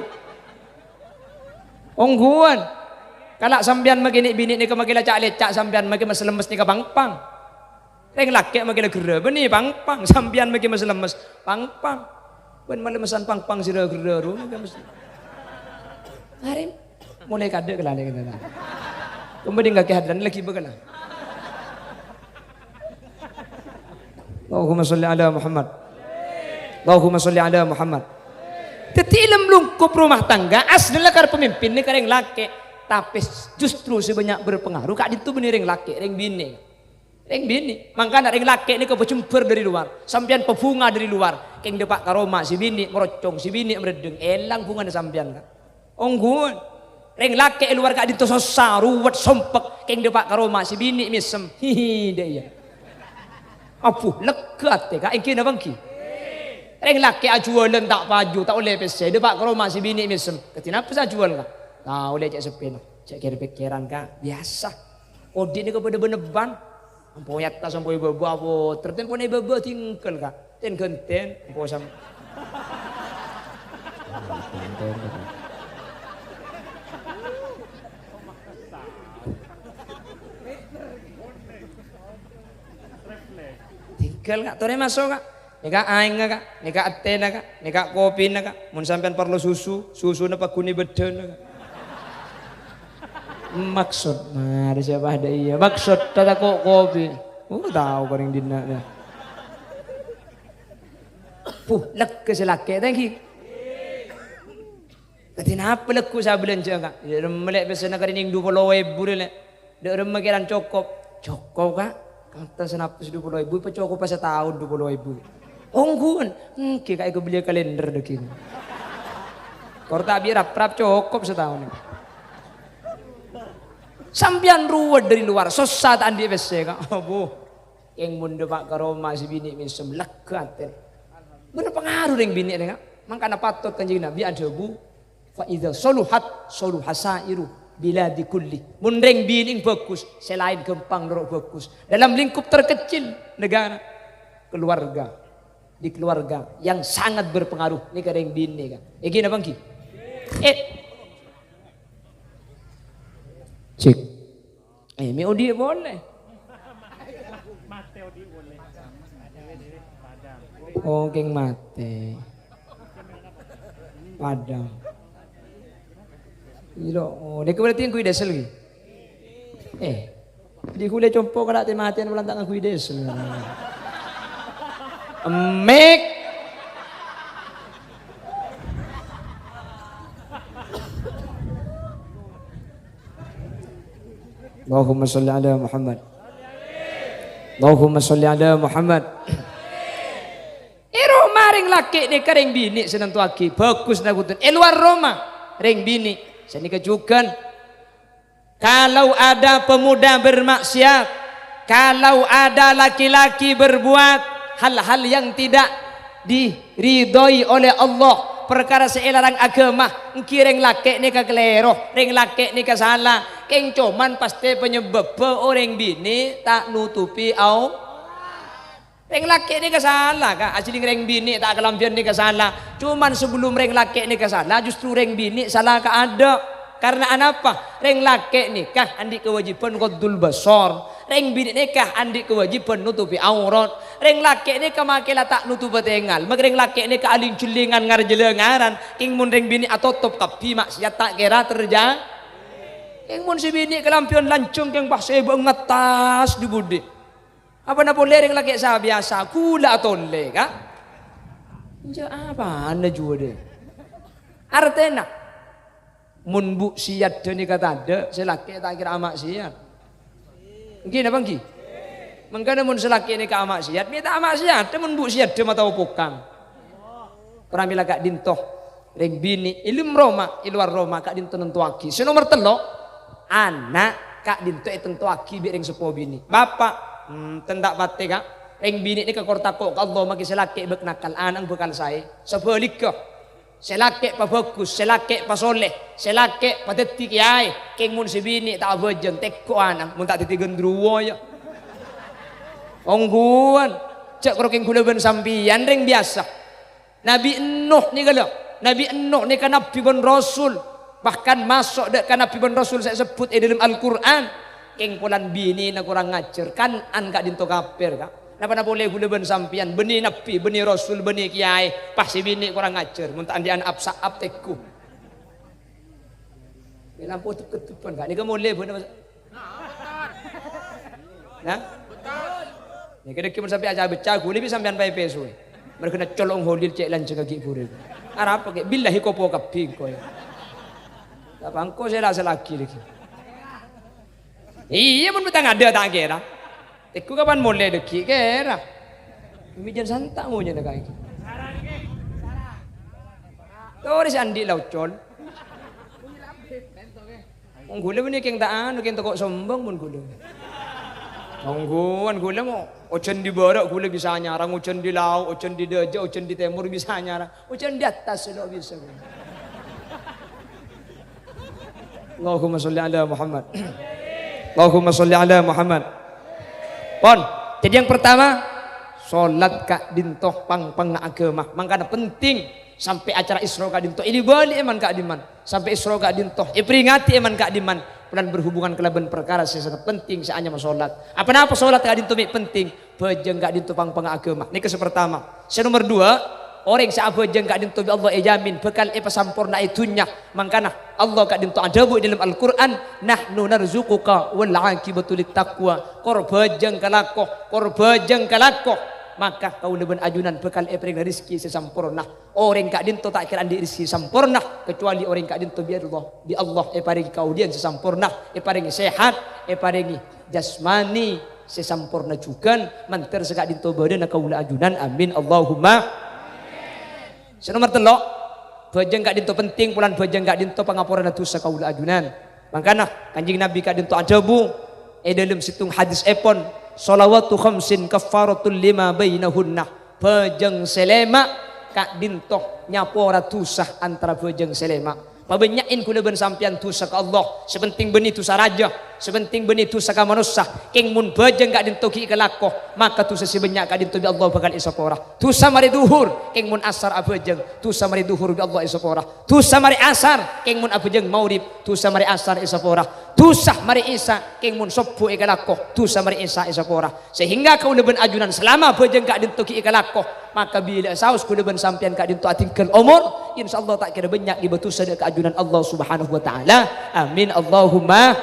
Ongghuwân. Kala' sampèyan makè nè'-binè' nèka makè la ca'-lèca', sampèyan makè mes-lemmes nèka pang-pang. Rèng lakè' makè la ghârrâ, bânnè pang-pang. Sampèyan makè mes-lemmes, pang-pang. Bân malemmesan pang-pang sè ra-ghârrâ ro makè mes. Arèm. Molaè kadâ' kala nèka. Kembali kakè hadran lagi bâkala. Allahumma sholli ala Muhammad. Allahumma sholli ala Muhammad. Dhâddhi, è dâlem lingkup rumah tangga, asalla karè pamimpin nèka rèng lakè', tapè justru sè bânnya' berpengaruh ka'dinto bânnè rèng lakè', rèng binè'. Rèng binè'. Mangkana rèng lakè' nèka pajembhâr dâri lowar, sampèyan pabhunga dâri lowar, kèng dâpa' ka roma sè binè' marocong, sè binè' marèddhâng, èlang bhungana sampèyan, Ka'. Ongghuwân. Rèng lakè' è lowar ka'dinto sossa, ruwet, sompek, kèng dâpa' ka roma sè binè' mèsem. Hihi, dâ' iyâ. Abu, lega atè, Ka', èngghi napa èngghi? Rèng lakè' ajhuwâlân ta' paju, ta' ollè pèssè, dâpa' ka roma sè binè' mèsem. Dhâddhi napa sè ajhuwâl, Ka'? Ta' ollè cè' seppèna. Cè' kèr-pèkkèran, Ka', biyasa. Odi' nèka padâ bân-ebbân. Ampo è attas, ampo è bâbâ, apoter. Tempona è bâbâ tinggal, Ka'. Ten-ghânten, ampo sam-, tinggal, Ka'. Torè maso', Ka'. Nèka aèngnga, Ka'. Nèka atèna, Ka'. Nèka kopina, Ka'. Mon sampèyan parlo susu, susuna pagghun è bâddhâna, Ka'. Maksud, mara siapa ada iya. Maksud, ta' tako' kopi. Oh, tao korèng dinna', ya. Puh, lega sè lakè', thank you. Kadhi napa lagghu' sabelanja, Ka'? Dâ' remma lè' pèssèna karè nèng dupolo èbu rè, lè'. Dâ' remma kèran cokop. Cokop, Ka'. Kanta sanapes dupolo èbu, pacokopa sataon dupolo èbu. Ongghuwân. Èngghi, Ka', èkabelliyâ kalender dâging. Kor ta' bi' rap-rap cokop sataon. Sampèyan ruwet dâri lowar, sossa ta' andi' pèssè, Ka'. Abu. Kèng mon dâpa' ka roma sè binè' mèsem, lega atèna. Berpengaruh rèng binè' rèng, Ka'. Mangkana patot Kanjeng Nabi adhâbu, "Fa idza soluhat, soluha sa'iru biladi kulli." Mon rèng binè' bhâghus, sè laèn ghâmpang noro' bhâghus. Dalam lingkup terkecil negara, keluarga. Di keluarga yang sangat berpengaruh nèka rèng binè', Ka'. Èngghi napa èngghi? Eh. Cek. Eh, mè' odi' polè. Oh, kèng matè. Padang. Ilo, oh, nèko berarti ngangghuy diesel ghi? Eh, di kulè compo' kala' tè-matèyan polana ta' ngangghuy diesel. Emmek. Allahumma sholli ala Muhammad. Allahumma sholli ala Muhammad. È roma rèng lakè' nèka rèng binè' sè nantowaghi, bhâghus napa bhunten. È lowar roma, rèng binè' sanèka jhughân. Kalau ada pemuda bermaksiat, kalau ada laki-laki berbuat hal-hal yang tidak diridhoi oleh Allah, parkara sè èlarang aghâma, èngghi rèng lakè' nèka kalèro, rèng lakè' nèka sala, kèng coma pastè panyebbabbhâ orèng binè' ta' notobhi au-, Rèng lakè' nèka sala, Ka'. Ajhâlèng rèng binè' ta' kalambhiyân nèka sala. Coma sabellum rèng lakè' nèka sala, justru rèng binè' sala kaadâ'. Karna anapa? Rèng lakè' nèka andi' kawâjibhân ghaddul basar. Rèng binè' nèka andi' kawâjibhân notobhi aurat. Rèng lakè' nèka makè la ta' notobhâ tèngal. Makè rèng lakè' nèka alèng-jhellèngan ngarjâ langaran. Kèng mon rèng binè' atotop kabbhi, maksiat ta' kèra terja-, kèng mon sè binè' kalambhiyân lanjhâng kèng pas sè bângattas dhi-budhi. Apana polè rèng lakè' sabiyasa, ghulâ atolè, Ka'? Enjâ' apana juwâ dhâ'? Artèna, mon bu' sè èyaddhâ nèka tadâ', sè lakè' ta' kèra ama'siyat. Èngghi napa èngghi? Mangkana mon sè lakè' nèka ama'siyat, mè' ta' ama'siyat, mon bu' sè èyaddhâ matawa pokang. Pramèla ka'dinto, rèng binè', è dâlem roma, è lowar roma, ka'dinto nantowaghi. Sè nomer tello', ana' ka'dinto ètantowaghi bi' rèng seppo binè'. Bapa', hmm, ten ta' patè, Ka'. Rèng binè' nèka kor tako' ka Allah, makè sè lakè' bâk nakal, ana'na bhâkal saè. Sabhâligghâ, sè lakè' pabhâghus, sè lakè' pasolè, sè lakè' padhâddhi kèyaè, kèng mon sè binè' ta' abhâjâng, tèghu ana'na, mon ta' dhâddhi ghândruwo, yâ. Ongghuwân, jhâ' kor kèng ghulâ bân sampèyan rèng biyasa. Nabbhi Nuh nèka, lho. Nabbhi Nuh nèka nabbhi bân rasul. Bahkan maso' dâ' ka nabbhi bân rasul sè èsebbhut è dâlem Al-Qur'an. Kèng polana binèna korang ajhâr, Kan'an ka'dinto kafir, Ka'. Napa-napa polè ghulâ bân sampèyan, bânnè nabbhi, bânnè rasul, bânnè kèyaè, pas sè binè' korang ajhâr, mon ta' andi' ana' ap-sa'ap tèghu. Mè' lampu dep-keddepan, Ka', nèka molè bân apa? Nah? Nèka dhâggi' mon sampè' aca-bâca, ghulâ bi' sampèyan paèpè sowè. Merghâna colo' Holil cè' lanjhângnga ghi' bhuru. Arapa kè'? Billahi kopo kabbhi engko', yâ. Apa engko' sè la-, sè lagi lagi. Iyâ, mon bhâtang adâ' ta' kèra. Tèghu kapan molè dhâggi' kèra. Mè' jân santa' monyèna kaè. Torè sè andi' la ocol. Wong ghulâ bânnè kèng ta' anu, kèng tako' sombong mon ghulâ. Ongghuwân ghulâ mo, ojhân dâri bârâ' ghulâ bisa nyarang, ojhân dâri lao', ojhân dâri dâjâ, ojhân dâri tèmor bisa nyarang, ojhân dâri attas lo' bisa ghulâ. Allahumma sholli ala Muhammad. Allahumma sholli ala Muhammad. Pon. Jadi yang pertama, solat ka'dinto pang-, pang-pangnga aghâma. Mangkana penting. Sampè' acara Isra ka'dinto, èli-bâli è man-ka'dimman. Sampè' Isra ka'dinto, èparèngngaghi è man-ka'dimman. Polana berhubungan kalabân parkara sè sanget penting, sè anyama solat. Apa-napa solat ka'dinto mè' penting? Bhâjâng ka'dinto pang-, pangnga aghâma. Nèka sè partama. Sè nomer duwâ', orèng sè abhâjâng ka'dinto bi' Allah èjhâmin bhâkal èpasampornaè dhunnya. Mangkana Allah ka'dinto adhâbu è dâlem Al-Qur'an, "Nahnu narzuquka wal aqibatu lit taqwa." Kor bhâjâng ka lako, kor bhâjâng ka lako. Maka kaulâ bân ajunan bhâkal èparèngana rejhekkè sè samporna. Orèng ka'dinto ta' kèra andi' rejhekkè samporna, kecuali orèng ka'dinto bi' Allah, bi' Allah èparèngè kaodi'ân sè samporna, èparèngè sehat, èparèngè jasmani sè samporna jhughân, mandhâr sè ka'dinto bâdâna kaulâ ajunan. Amin, Allahumma. Sè nomer tello', bhâjâng ka'dinto penting, polana bhâjâng ka'dinto pangaporana dhusa kaulâ ajunan. Mangkana, Kanjeng Nabi ka'dinto adhâbu, è dâlem sèttong hadisèpon, "Shalawatu khamsin kaffaratul lima bainahunna." Bhâjâng sè lèma' ka'dinto nyapora dhusa antara bhâjâng sè lèma'. Pabânnya'è ghulâ bân sampèyan dhusa ka Allah. Sè penting bânnè dhusa rajâ, sè penting bânnè dhusa ka manossa. Kèng mon bhâjâng ka'dinto ghi' kalako, maka dhusa sè bânnya' ka'dinto bi' Allah bhâkal èsapora. Dhusa marè dhuhur, kèng mon asar abhâjâng, dhusa marè dhuhur bi' Allah èsapora. Dhusa marè asar, kèng mon abhâjâng maghrib, dhusa marè asar èsapora. Dhusa marè isya, kèng mon sobbhu èkalako, dhusa marè isya èsapora. Sehingga kaulâ bân ajunan salama bhâjâng ka'dinto ghi' èkalako, maka bilâ saos kaulâ bân sampèyan ka'dinto adhinggâl omor, insyaallah ta' kèra bânnya' ghibâ dhusa dâ' ka ajunan Allah Subhanahu wa Ta'ala. Amin, Allahumma.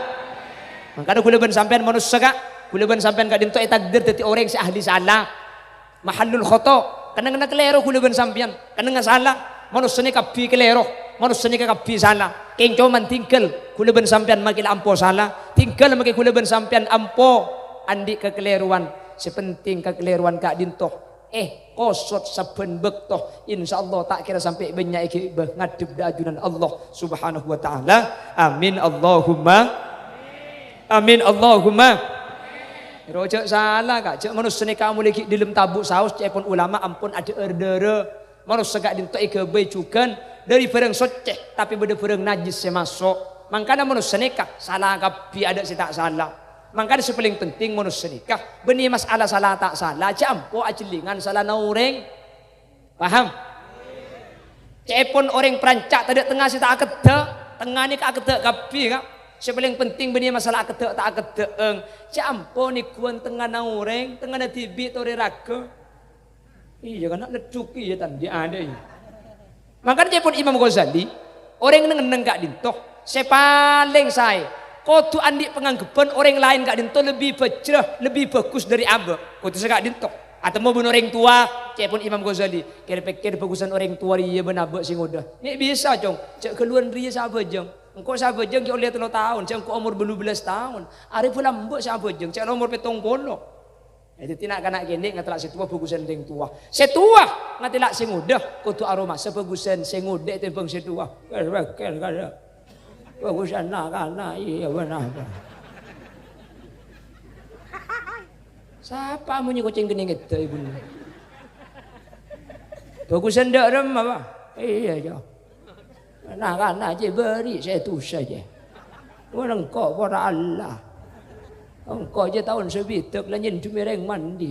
Mangkana kaulâ bân sampèyan manossa, Ka', kaulâ bân sampèyan ka'dinto ètakdir dhâddhi orèng sè ahli sala. Mahallul khata', kennengnganna kalèro kaulâ bân sampèyan, kennengnganna sala, manossa nèka kabbhi kalèro, manossa nèka kabbhi sala. Kèng coma dhinggâl kaulâ bân sampèyan makè la ampo sala, dhinggâl makè kaulâ bân sampèyan ampo andi' kakalèrowan. Sè penting kakalèrowan ka'dinto, eh, kosot sabbhân bâkto, insyaallah ta' kèra sampè' bânnya' èghibâ ngadhep dâ' ajunan Allah Subhanahu wa Ta'ala. Amin, Allahumma. Amin, Allahumma. Ro jhâ' sala, Ka'. Jhâ' manossa nèka molè ghi' dâlem tabu' saos, ca'èpon ulama ampon adhâ'âr dârâ. Manossa ka'dinto èghâbây jhughân dâri bhârâng soccè, tapè bâdâ bhârâng najjhis sè maso'. Mangkana manossa nèka sala kabbhi, adâ' sè ta' sala. Mangkana sè palèng penting manossa nèka bânnè mas'ala sala ta' sala, jhâ' ampo ajhellingan salana orèng. Paham? Ca'èpon orèng Pranca' tadâ' tengnga sè ta' akeddhâ', tengnga nèka akeddhâ' kabbhi, Ka'. Sè palèng penting bânnè masalah akeddhâ' ta' akeddhâ'âng. Jhâ' ampo nèghuwân tengngana orèng, tengngana dhibi' torè raghâ. Iyâ, kan, leddhuk iyâ, tan, dhi' adâ' iyâ. Mangkana ca'èpon Imam Ghazali, orèng neng-enneng ka'dinto, sè palèng saè, Kodhu andi' pangangghebhân orèng laèn ka'dinto lebbi bhâjrâ, lebbi bhâghus dhâri abâ'. Kodhu sè ka'dinto. Atemmo bân orèng towa, ca'èpon Imam Ghazali. Kèr-pèkkèr bhâghusân orèng towa rèya bân abâ' sè ngodâ. Mè' bisa, Cong. Jhâ' ghâlluwân rèya sè abhâjâng. Engko' sè abhâjâng ghi' ollè tello taon, jhâ' engko' omor bâllu bellâs taon. Arè bâlâmba sè abhâjâng, jhâ' la omor pèttong polo. È, dhâddhi na'-kana' kènè' ngatèla' sè towa bhâghusân rèng towa. Sè towa ngatèla' sè ngodâ, kodhu aromasa bhâghusân sè ngodâ ètèmbhâng sè towa. Kèr-pèkkèr, kèr. Bhâghusân na'-kana', iyâ, bân apa? Sapa mon nyè kocèng kennèng èdâ, ibu? Bhâghusân dâ' remma, Pak? Iyâ, jâ. Na'-kana' jiyâ bâri' sè dhusa jiyâ. Mon engko' pora Allah. Engko' jiyâ taon sabidhâk la nyèndhemmè rèng mandi.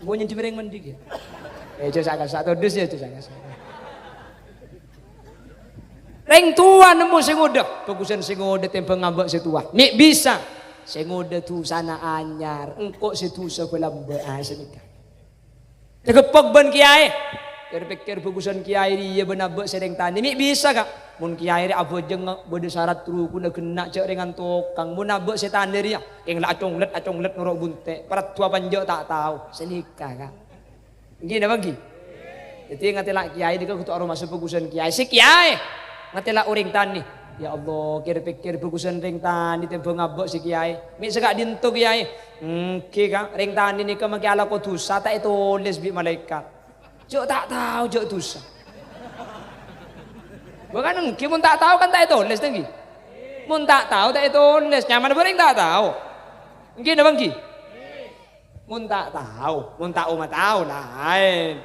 Mon nyèndhemmè rèng mandi, ghi. Eh, jâ' sa-kasa todus, yâ, jâ' sa-kasa. Rèng towa nemmo sè ngodâ, bhâghusân sè ngodâ tèmbhâng abâ' sè towa. Mè' bisa. Sè ngodâ dhusana anyar, engko' sè dhusa bâlâmba'a sanèka. Tageppok bân kèyaè. Kèr-pèkkèr bhâghusân kèyaè rèya bân abâ' sè rèng tanè. Mè' bisa, Ka'. Mon kèyaè rè abhâjâng bâdâ sarat rukunna ghenna' jhâ' rèngan tokang. Mon abâ' sè tanè rèya, kèng la aconglet-aconglet noro' bunte'. Paradduwâ panjâ' ta' tao. Sanèka, Ka'. Èngghi napa èngghi? Dhâddhi ngatèla' kèyaè nèka kodhu aromasa bhâghusân kèyaè. Sè kèyaè ngatèla' orèng tanè. Ya Allah, kèr-pèkkèr bhâghusân rèng tanè tèmbhâng abâ' sè kèyaè. Mè' sè ka'dinto kèyaè. Èngghi, Ka', rèng tanè nèka makè alako dhusa ta' ètolès bi' malaèkat. Jhâ' ta' tao jhâ' dhusa. Bâ kan èngghi mon ta' tao kan ta' ètolès, ta' èngghi? Mon ta' tao ta' ètolès, nyamana bâreng ta' tao. Èngghi napa èngghi? Mon ta' tao, mon tao ma' tao laèn.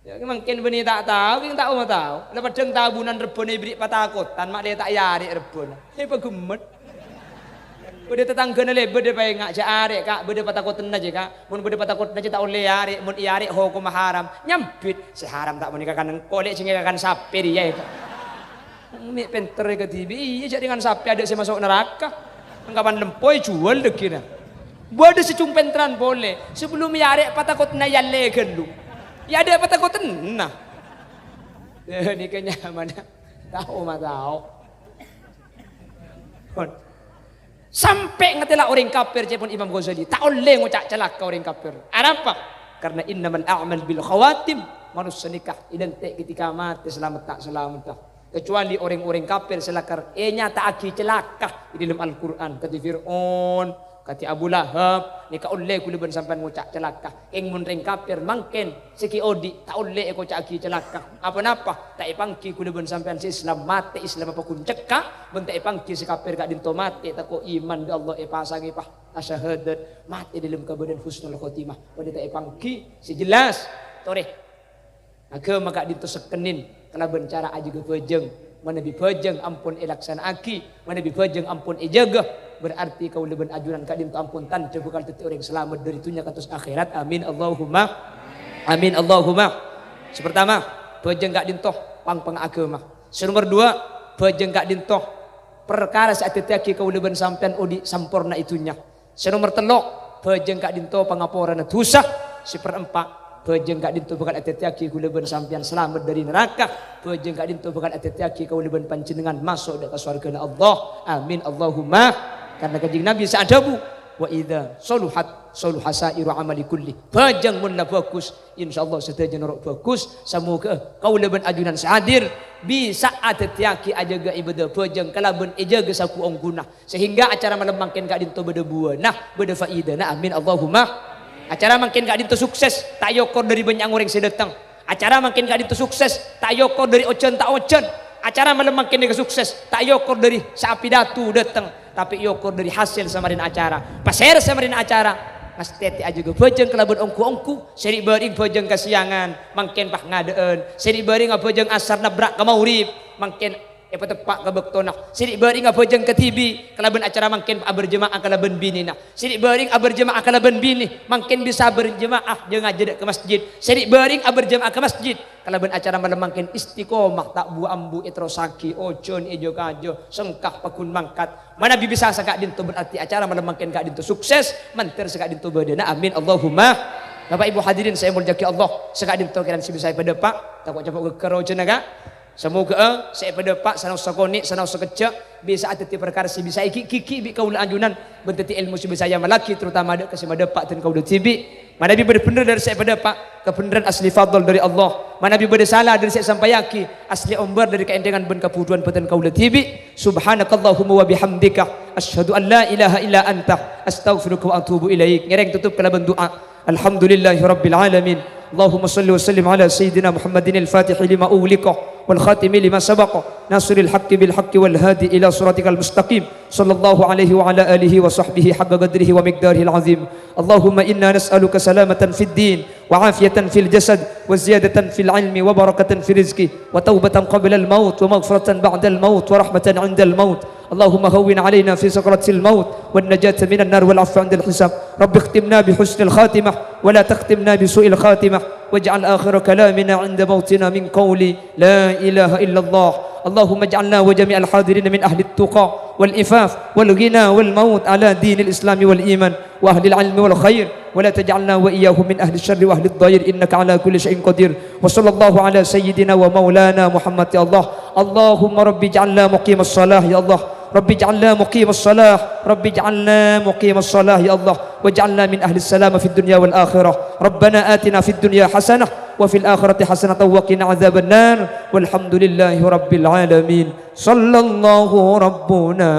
Yâ, mangkèn bânnè ta' tao, kèng tao ma' tao. La paddhâng tabunan rebbhâna èberri' patakotan, ma' lè ta' èarè' rebbhâna. È, paghemmet. Bâdâ tatangghâna lèbât èpaènga', "Jhâ' arè', Ka', bâdâ patakotanna, jhâ', Ka'. Mon bâdâ patakotanna, jhâ' ta' ollè èarè', mon èarè' hokomma haram." Nyambit, "Sè haram ta' panèka kan engko', lè' jhâ' ngèkakan sapè rèya, è, Ka'." Mè' pènterra kadhibi', iyâ, jhâ' rèngan sapè adâ' sè maso' naraka. Engkapan lempo èjhuwâl dhâgghina. Bâdâ sè jhung pènterran polè, sabellumma èarè' patakotanna èallè ghâllu. Yâ adâ' patakotanna. Yâ, nèka nyamana. Tao ma' tao. Pon. Sampè' ngatèla' orèng kafir, ca'èpon Imam Ghazali. Ta' ollè ngoca' calaka orèng kafir. Arapa? Karna innamal a'mal bil khawatim. Manossa nèka identè' ketika matè salamet ta' salametta. Kecuali orèng-orèng kafir sè lakar ènyata'aghi calaka è dâlem Al-Qur'an. Kadhi Fir'aun, kadhi Abu Lahab. Nèka ollè ghulâ bân sampèyan ngoca' calaka. Kèng mon rèng kafir mangkèn sè ghi' odi' ta' ollè èkoca'aghi calaka. Apa-napa ta' èpangghi ghulâ bân sampèyan sè Islam matè Islamma paggun cekka', bân ta' èpangghi sè kafir ka'dinto matè tako' iman bi' Allah èpasangè pa-, asyahadat, matè dâlem kabâdâ'ân husnul khotimah. Bâdâ ta' èpangghi sè jelas. Torè. Aghâma ka'dinto sekkenin kalabân cara ajâgâ bhâjâng. Manabi bhâjâng ampon èlaksana'aghi, manabi bhâjâng ampon èjâgâ, berarti kaulâ bân ajunan ka'dinto ampon tandhâ bhâkal dhâddhi orèng salamet dâri dhunnya kantos akhèrat. Amin, Allahumma amin, Allahumma. Sè partama, bhâjâng ka'dinto pang-, pang aghâma. Sè nomer duwâ', bhâjâng ka'dinto parkara sè adhâddhiyâghi kaulâ bân sampèyan odi' samporna è dhunnya. Sè nomer tello', bhâjâng ka'dinto pangaporana dhusa. Sè perempa', bhâjâng ka'dinto bhâkal adhâddhiyâghi ghulâ bân sampèyan salamet dâri naraka. Bhâjâng ka'dinto bhâkal adhâddhiyâghi kaulâ bân panjhennengngan maso' dâ' ka sowarghâna Allah. Amin, Allahumma. Karna Kanjeng Nabi sè adhâbu, "Wa idza saluhat, saluha sa'iru amali kulli." Bhâjâng mon la bhâghus, insyaallah sadhâjâna ro' bhâghus. Samoghâ kaulâ bân ajunan sè hadir bisa adhâddhiyâghi ajâgâ ibadah bhâjâng kalabân èjâgâ sagu-ongguna. Sehingga acara malem mangkèn ka'dinto bâdâ buwâna, bâdâ faidana. Amin, Allahumma. Acara mangkèn ka'dinto sukses, ta' èokor dâri bânnya'na orèng sè dâteng. Acara mangkèn ka'dinto sukses, ta' èokor dâri ojhân ta' ojhân. Acara malem mangkèn nèka sukses, ta' èokor dâri sè apidato dâteng, tapè èokor dâri hasèl samarèna acara. Pasèra samarèna acara? Ngastètè ajâgâ bhâjâng kalabân ongghu-ongghu, sè ri'-bâri'na bhâjâng kasèyangan, mangkèn pas ngadâ'ân, sè ri'-bâri'na bhâjâng asar nabbhârâ' ka maghrib, mangkèn èpateppa' ka bâktona. Sè ri'-bâri'na bhâjâng kadhibi' kalabân acara mangkèn aberjemaah kalabân binèna. Sè ri'-bâri'na aberjemaah kalabân binè mangkèn bisa berjemaah jhâ' ngajhâ dâ' ka masjid. Sè ri'-bâri'na aberjemaah ka masjid kalabân acara malem mangkèn istiqomah ta' bu-ambu èterrossaghi, ojhân èjâ-kajâ, sengka paggun mangkat. Manabi bisa saka'dinto berarti acara malem mangkèn ka'dinto sukses, mandhâr saka'dinto bâdâna. Amin, Allahumma. Bapak Ibu hadirin sè èmoljâ'aghi Allah, saka'dinto kèran sè bisa èpadâpa', tako' capo' ghâgghâr ojhânna, Ka'. Samoghâ'â sè èpadâpa', sanaossa konè', sanaossa kejjhâ', bisa adhâddhi parkara sè bisa èghi'-ghighi' bi' kaulâ ajunan, bân dhâddhi èlmo sè bisa èamallaghi, terutama dâ' ka sè madâpa' dân kaulâ dhibi'. Manabi bâdâ bhendher dâri sè èpadâpa', kabhendherran asli fadl dâri Allah. Manabi bâdâ sala dâri sè èsampayaghi, asli ombâr dâri kaèndhângan bân kabudhuwân bâdân kaulâ dhibi'. Subhanakallahumma wa bihamdika, asyhadu an la ilaha illa anta, astaghfiruka wa atubu ilaik. Ngèrèng totop kalabân du'a. Alhamdulillahi rabbil alamin. Allahumma shalli wa sallim ala sayyidina Muhammadin al-fatihi lima ughliqa wal khatimi lima sabaqa, nasiril haqqi bil haqqi wal hadi ila siratikal mustaqim. Sallallahu alaihi wa ala alihi wa sahbihi haqqa qadrihi wa miqdarihil azim. Allahumma inna nas'aluka salamatan fid din, wa afiyatan fil jasad, wa ziyadatan fil ilmi, wa barakatan fil rizqi, wa taubatan qablal maut, wa maghfiratan ba'dal maut, wa rahmatan 'indal maut. Allahumma hawwin 'alaina fi sakaratil maut, wan najata minan nar, wal 'afwa 'indal hisab. Rabbi ikhtimna bi husnil khatimah, wa la takhtimna bi su'il khatimah, waj'al akhira kalamina 'inda mautina min qawli la ilaha illallah. Allahumma ij'alna wa jami'al hadirin min ahlit tuqa wal ifaf wal ghina wal maut ala dinil islami wal iman wa ahlil ilmi wal khair, wa la taj'alna wa iyyahum min ahli syarri wa ahli dhair, innaka ala kulli syai'in qadir. Wa sallallahu ala sayyidina wa maulana Muhammad, ya Allah. Allahumma rabbi ij'alna muqimas salah, ya Allah. Rabbi ij'alna muqimas salah. Rabbi ij'alna muqimas salah, ya Allah. Waj'alna min ahli salama fid dunya wal akhirah. Rabbana atina fid dunya hasanah wa fil akhirati hasanah wa qina adzaban nar. Walhamdulillahi rabbil alamin. Sallallahu rabbuna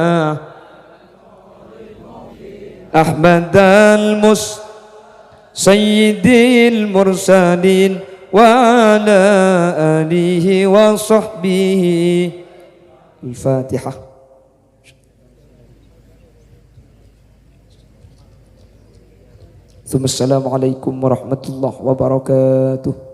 Ahmadal mus sayyidil mursalin wa ala alihi wa sahbihi. Al-Fatihah. Assalamualaikum warahmatullahi wabarakatuh.